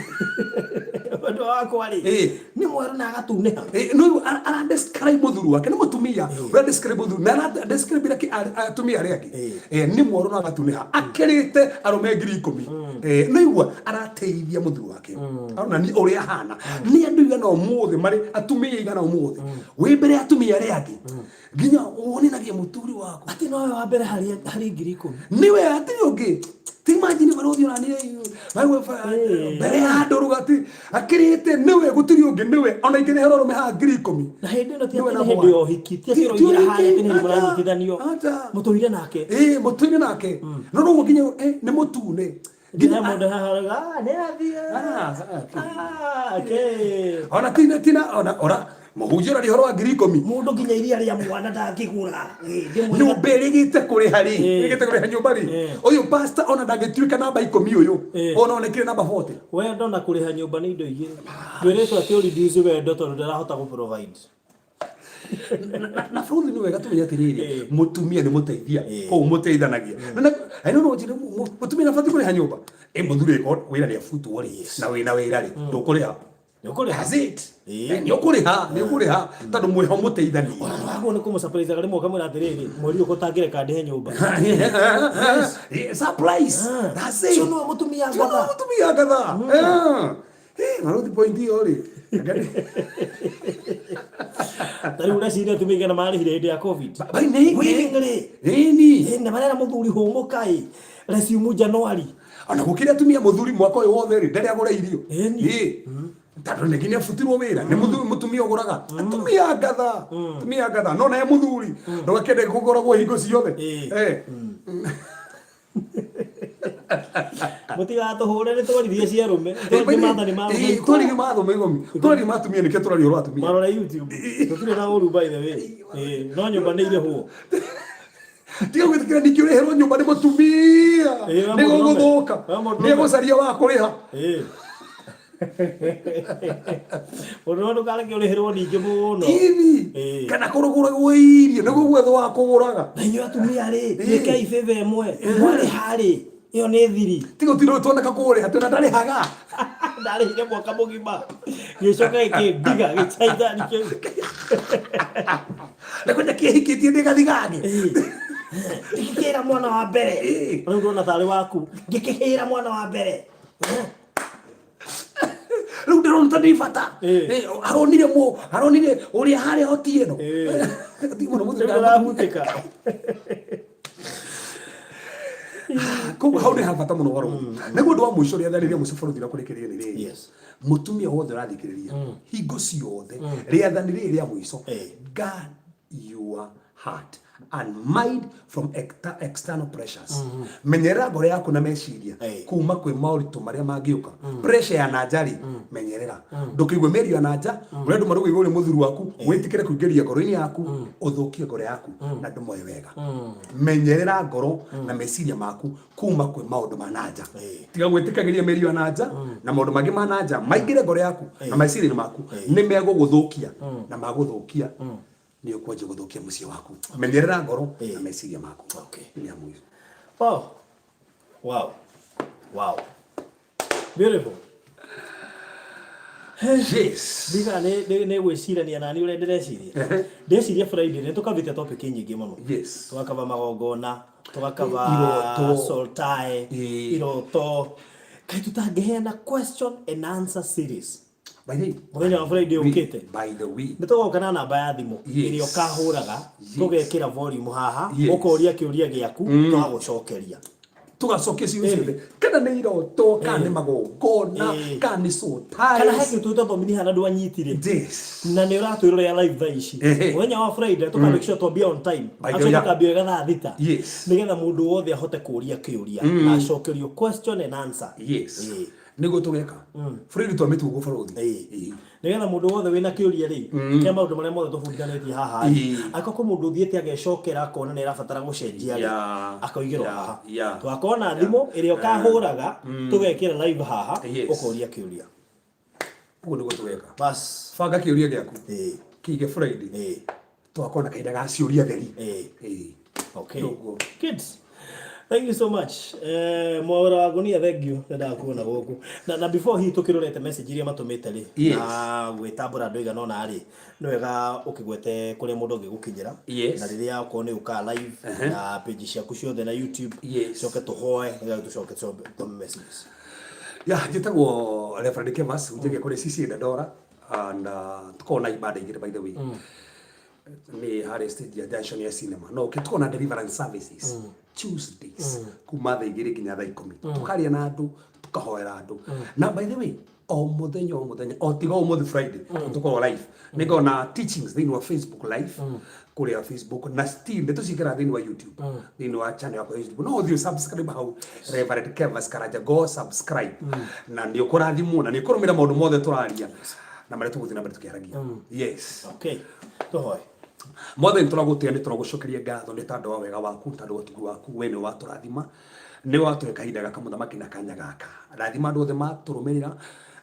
Mwendwa wakwa rĩ, nĩ mwerũ na agatunĩha. No ara describe mũthuri wake nĩ mũtumia. Ũra describe mũthuri na ara describe ira atumia arĩa angĩ. Nĩ mwerũ na agatunĩha. Akĩrĩte arũme 10,000. No igua arateithia mũthuri wake. Arona ni ũrĩa ahana. Nĩ andũ igana ũmũthĩ marĩ atumia igana ũmũthĩ. Wĩ mbere ya atumia arĩa angĩ. Nginya wonanagia mũthuri waku atĩ nowe wa mbere harĩ 10,000. Niwe hatirĩ ũngĩ. Ti imagine barũthi ũranire mbere ya andũ ruga atĩ akĩrĩte niwe gũtirĩ ũngĩ niwe ona ingĩreherwo arũme haha 10,000. Na hĩndĩ ĩno ti Niwe atĩ nĩ number hĩndĩ one. ya ũhiki, ti atĩ Ti ũroigĩra ũhiki, harĩa atĩ nĩ hĩndĩ ata, mũranyitithanio. ata. Mũtũire nake. Mũtũire nake. No noguo nginya nĩ mũtune. Nginya mũndũ haha arauga, nĩ athiĩ. Okay. Ona tina tina ona ora mũhunjia ũraria ũhoro wa 10,000. Mũndũ nginya iria rĩa mwana ndangĩgũra. Ndĩmwĩra. Nyũmba ĩrĩgĩte kũrĩha rĩ, ĩrĩgĩte kũrĩha nyũmba rĩ. Ũyũ pastor ona ndangĩtuĩka namba 10 ũyũ. Ona onekire namba 40. Wendo na kũrĩha nyũmba nĩ indo igĩrĩ. Ndwĩrĩtwo atĩ ũreduce wendo tondũ ndarahota gũ provide. Na bũrũri nĩ wega tũmenye atĩrĩrĩ, mũtumia nĩ mũteithia, koguo mũteithanagia. Na no no njĩre mũtumia nĩ abatiĩ kũrĩha nyũmba. Mũthuri angĩkorwo wĩra nĩ abutwo rĩ, na wĩna wĩra rĩ, ndũkũrĩha. Nĩ ũkũrĩha. That's it. Ĩĩ. Nĩ ũkũrĩha, nĩ ũkũrĩha tondũ mwĩho mũteithania. Ona wagwo nĩ kũmũsurprise rĩmwe ũkamwĩra atĩrĩrĩ, mweri ũyũ ũtangĩreka ndĩhe nyũmba. Surprise. That's it. Ũcio nĩwe mũtumia Ũcio nĩwe ngatha. mũtumia ngatha. Eh, marothi point ĩyo rĩ. Ta rĩu ũreciria atumia aigana marĩhire hĩndĩ ya COVID? Bai nĩ Willingly. Ĩni. Ĩ, na marera mũthuri hũmũka ĩ. Resume January. Ona gũkĩrĩ atumia mũthuri mwaka ũyũ wothe rĩ ndarĩ agũra irio. Ĩni. Ĩ. Tondũ nĩ nginya abutirwo wĩra nĩ mũthuri mũtumia ũgũraga. Atumia ngatha. Atumia ngatha no naye mũthuri ndũgakĩende kũgũragwo hingo ciothe. Ĩ. Eh. Mũtigatũhũre nĩ twaririe cia arũme. Twaririe maathani ma arũme. Ĩ, twaririe matho maigomi. Twaririe ma atumia nĩkĩo tũraria ũhoro wa atumia. Marora YouTube. Tũtirĩ na ũru by the way. Ĩ, no nyũmba nĩ irĩhwo. Tiga gwĩtĩkĩra ningĩ ũreherwo nyũmba nĩ mũtumia. Ĩ, wa Nĩ mũndũrũme. gũgũthũka. Wa mũndũrũme. Nĩ egũcaria wa kũrĩha. Ĩ. Mũndũ ndũkareke ũrĩhĩrwo ningĩ mũno. Ini. Ĩ. Kana kũrũgũragwo irio nĩguo gwethwo wa kũgũraga. Na inyuĩ atumia rĩ, ĩkai favor ĩmwe. Mwarĩha rĩ, ĩyo nĩ thiri. Tiga ũtinde ũtwoneka kũrĩha twĩna ndarĩhaga. Ndarĩhire mwaka mũgima. Gĩcoka gĩkĩndiga gĩcaitani kĩu. Na kwenda kĩhikĩtie ndĩ gathigathĩ. Ngĩkĩra mwana wa mbere. Ĩ. Rĩu ndona tarĩ waku. Ngĩkĩhĩra mwana wa mbere. Rĩu ndĩrona ta ndĩ bata. Ĩ. Ĩ, aronire mũ aronire ũrĩa harĩa Otieno. Ĩ. Ti mũno mũthuri. Rĩu ndĩrahutĩka. Koguo hau nĩ ha bata mũno warũgũ. Naguo ũndũ wa mũico rĩathani rĩa mũico bũrũri ũrĩa kũrĩkĩrĩria nĩ rĩrĩ. Yes. Mũtumia wothe ũrathikĩrĩria hingo ciothe rĩathani rĩrĩ rĩa mũico, Ĩ. guard your heart and mind from external pressures. Menyerera ngoro yaku na meciria Ĩ. kuma kwĩ moritũ marĩa mangĩũka. Pressure ya nanja rĩ, menyerera ndũkĩigue mĩario ya nanja ũrĩa andũ marũgĩigua ũrĩ mũthuri waku, wĩtĩkĩre kũingĩria ngoro-inĩ yaku ũthũkie ngoro yaku na ndũmoe wega. Menyerera ngoro na meciria maku kuma kwĩ maũndũ ma nanja. Ĩ. Tiga gwĩtĩkagĩria mĩario ya nanja na maũndũ mangĩ ma nanja maingĩre ngoro yaku na meciria maku, nĩ megũgũthũkia na magũthũkia nĩ ũkwanjia gũthũkia mũciĩ waku. Menyerera ngoro na meciria maku. Okay. Nĩ ya mũico. Wow. Wow. Wow. Beautiful. Yes. Ndiga nĩ gwĩcirania nani ũrĩa ndĩreciria. Ndĩreciria Friday nĩ tũkavĩte topic nyingĩ mũno. Yes. Tũgakava magongona, tũgakava Iroto. soltae, Ĩ. iroto. Kaĩ tũtangĩheana question and answer series By the mũthenya wa Friday ũkĩte? By the way. Nĩ tũgoka na namba ya thimũ Yes. ĩrĩa ũkahũraga, tũgekĩra volume haha, Yes. ũkoria kĩũria gĩaku, tũgagũcokeria. Tũgacokia ciũria ciothe, kana nĩ iroto, kana nĩ magongona, Ĩ. kana nĩ soul Kana he ties. kĩndũ tũtathomirie hana ndwanyitire Yes. na nĩ ũratwĩrorera live thaa ici, Ehe. mũthenya wa Friday tũka make sure twambia on time. By the Actually, way, tũkambia wega thaa 6 Yes. nĩgetha mũndũ wothe ahote kũria kĩũria na acokerio question and answer. Yes. Ĩ. Nĩguo tũgeka. Friday twamĩtua ũguo barũthi. Ĩ. Ĩ. Nĩgetha mũndũ wothe wĩna kĩũria rĩ kĩa maũndũ marĩa mothe tũbundithanĩtie haha rĩ, Ĩ. angĩkorwo kwĩ mũndũ ũthiĩte agecokera akona nĩ arabatara gũcenjia rĩ, akoigĩrwo haha. Tũgakorwo na thimũ ĩrĩa ũkahũraga, tũgekĩra live haha, Yes. ũkoria kĩũria. Ũguo nĩguo tũgeka. Bas. Banga kĩũria gĩaku. Ĩ. Kĩige Friday. Ĩ. Tũgakorwo na kahinda ga ciũria theri. Ĩ. Ĩ. Okay. Ũguo. Kids. Thank you so much. Mwawĩra wa ngunia, thank you. Ndendaga kuona gũkũ. Na before hihi tũkĩrorete message iria matũmĩte rĩ, Yes. na gwĩtambũra andũ aigana ũna rĩ, nĩ wega ũkĩgwete kũrĩa mũndũ angĩgũkinyĩra. Yes. Na rĩrĩa okorwo nĩ ũkaga live na page ciaku ciothe na YouTube. Yes. Coke tũhoe nĩgetha tũcoke tũme messages. Ya, njĩtagwo Reverend Kevas, njagia kũrĩ CC Dandora and tũkoragwo na ibada igĩrĩ by the way. Nĩ harĩa stage ya junction ya cinema. No tũkoragwo na deliverance services Tuesdays kuma thaa 2 nginya thaa 10. Tũkaria na andũ, tũkahoera andũ. Na by the way, o mũthenya o mũthenya, o tiga ũmũthĩ Friday, tũkoragwo live. Nĩ ngoragwo na teachings thĩinĩ wa Facebook live, kũrĩa Facebook, na still nĩ tũciĩkĩraga thĩinĩ wa YouTube, thĩinĩ wa channel yakwa ya YouTube. No ũthiĩ subscribe hau, Reverend Kevas Karanja, go subscribe. Na nĩ ũkũrathimwo na nĩ ũkũrũmĩrĩra maũndũ mothe tũraria na marĩa tũgũthiĩ na mbere tũkĩaragia. Yes. Okay. Tũhoe. Mwathani, tũragũtĩa, nĩ tũragũcokeria ngatho nĩ tondũ wa wega waku, tondũ wa ũtugi waku. We nĩ watũrathima, nĩ watũhe kahinda gaka mũthamaki na kanya gaka. Rathima andũ othe matũrũmĩrĩra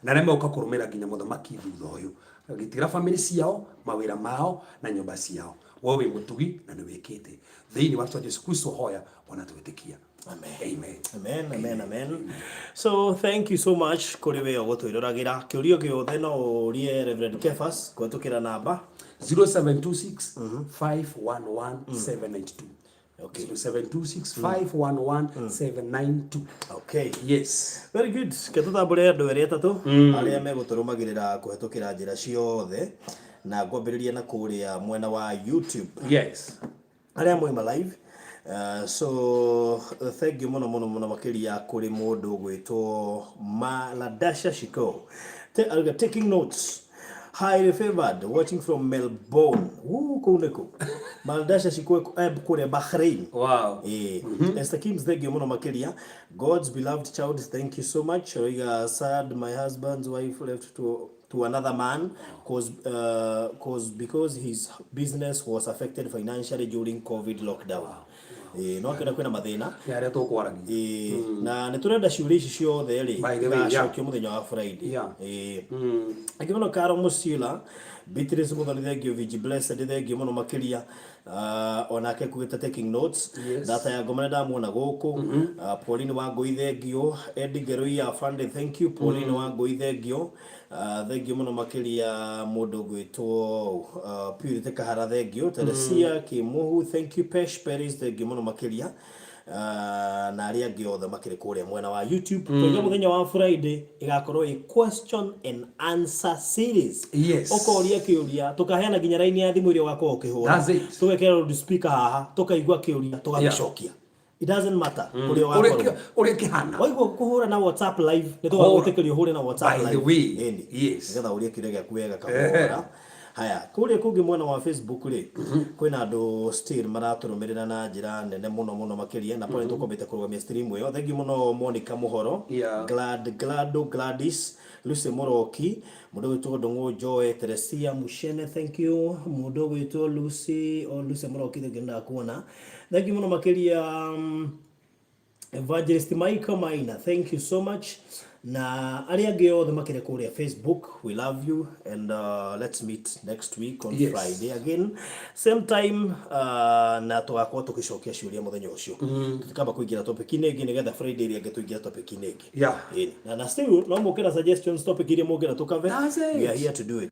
na arĩa megũka kũrũmĩrĩra nginya mũthamaki thutha ũyũ, gitĩra bamĩrĩ ciao, mawĩra mao na nyũmba ciao. We wĩ mũtugi na nĩ wĩkĩte thĩinĩ wa rĩtwa Jesu Kristo hoya ona twĩtĩkia. Amen. Amen. Amen, amen, amen. So thank you so much kuri we ũgũtwĩroragĩra. Kĩũria gĩothe no ũrie Reverend Kefas kũhetũkĩra namba 0726 511 792. 0726 511 792. Okay. Yes. Very good. Ke tũtambũre andũ erĩ atatũ arĩa megũtũrũmagĩrĩra kũhetũkĩra njĩra ciothe, na ngwambĩrĩria na kũrĩa mwena wa YouTube. Arĩa moima live. So thank you mũno mũno mũno makĩria kũrĩ mũndũ ũgwĩtwo Maladasha Shiko. Arauga taking notes. Highly favored, watching from Melbourne. Woo, kũu nĩkũ? Maladasha Shiko kũrĩa Bahrain. Esther Kims, thank you mũno makĩria. God's beloved child, thank you so much. Oiga sad my husband's wife left to another man cause because his business was affected financially during COVID lockdown. No akĩona kwĩna mathĩna. Nĩ arĩa tũkwaragia. Na nĩ tũrenda ciũria ici ciothe rĩ By the way, yeah. igacokio mũthenya wa Friday. Angĩ mũno Caro Musila, Beatrice Muthoni, thank you. Vigi Blessed, thank you mũno makĩria. Onake kugĩte taking notes. Data ya ngoma nĩ ndamuona gũkũ. Pauline Wangũi, thank you. Eddie Geruia Afande, thank you. Pauline Wangũi, thank you. Thank you mũno makĩria mũndũ ũgwĩtwo Purity Kahara, thank you. Teresia Kimuhu, thank you. Pesh Peris, thank you mũno makĩria. Na arĩa angĩ othe makĩrĩ kũrĩa mwena wa YouTube, tũiga mũthenya wa Friday ĩgakorwo ĩ question and answer series. Ũkoria kĩũria, tũkaheana nginya raini ya thimũ ĩrĩa ũgakorwo ũkĩhũra. That's it. Tũgekĩra loudspeaker haha, tũkaigua kĩũria, tũgagĩcokia. It doesn't matter kũrĩa Ũrĩa ũgakorwo. Ũrĩa kĩhana. Waigua kũhũra na WhatsApp live, nĩ Hũra. tũgagwĩtĩkĩria ũhũre na WhatsApp By the live. way, Ĩni. Nĩgetha ũrie kĩũria gĩaku wega kahora. Haya, kũrĩa kũngĩ mwena wa Facebook rĩ, kwĩna andũ still maratũrũmĩrĩra na njĩra nene mũno mũno makĩria, na pole tũkwambĩte kũrũgamia stream ĩyo. Thank you mũno Monica Mũhoro, Glad Glado Gladys, Lucy Mũroki, mũndũ ũgwĩtwo Ndũng'ũ Joy, Teresia Mushene, thank you. Mũndũ ũgwĩtwo Lucy o Lucy Mũroki, thank you, ndakuona. Thank you mũno makĩria Evangelist Michael Maina, thank you so much. Na arĩa angĩ othe makĩrĩ kũrĩa Facebook, we love you and let's meet next week on Friday again. Same time, na tũgakorwo tũgĩcokia ciũria mũthenya ũcio. Tũtikamba kũingĩra topic-inĩ ĩngĩ nĩgetha Friday ĩrĩa ĩngĩ tũingĩre topic-inĩ ĩngĩ. Ĩni. Na still no mũkĩra suggestions, topic iria mũngĩra tũkave. That's We are it. here to do it.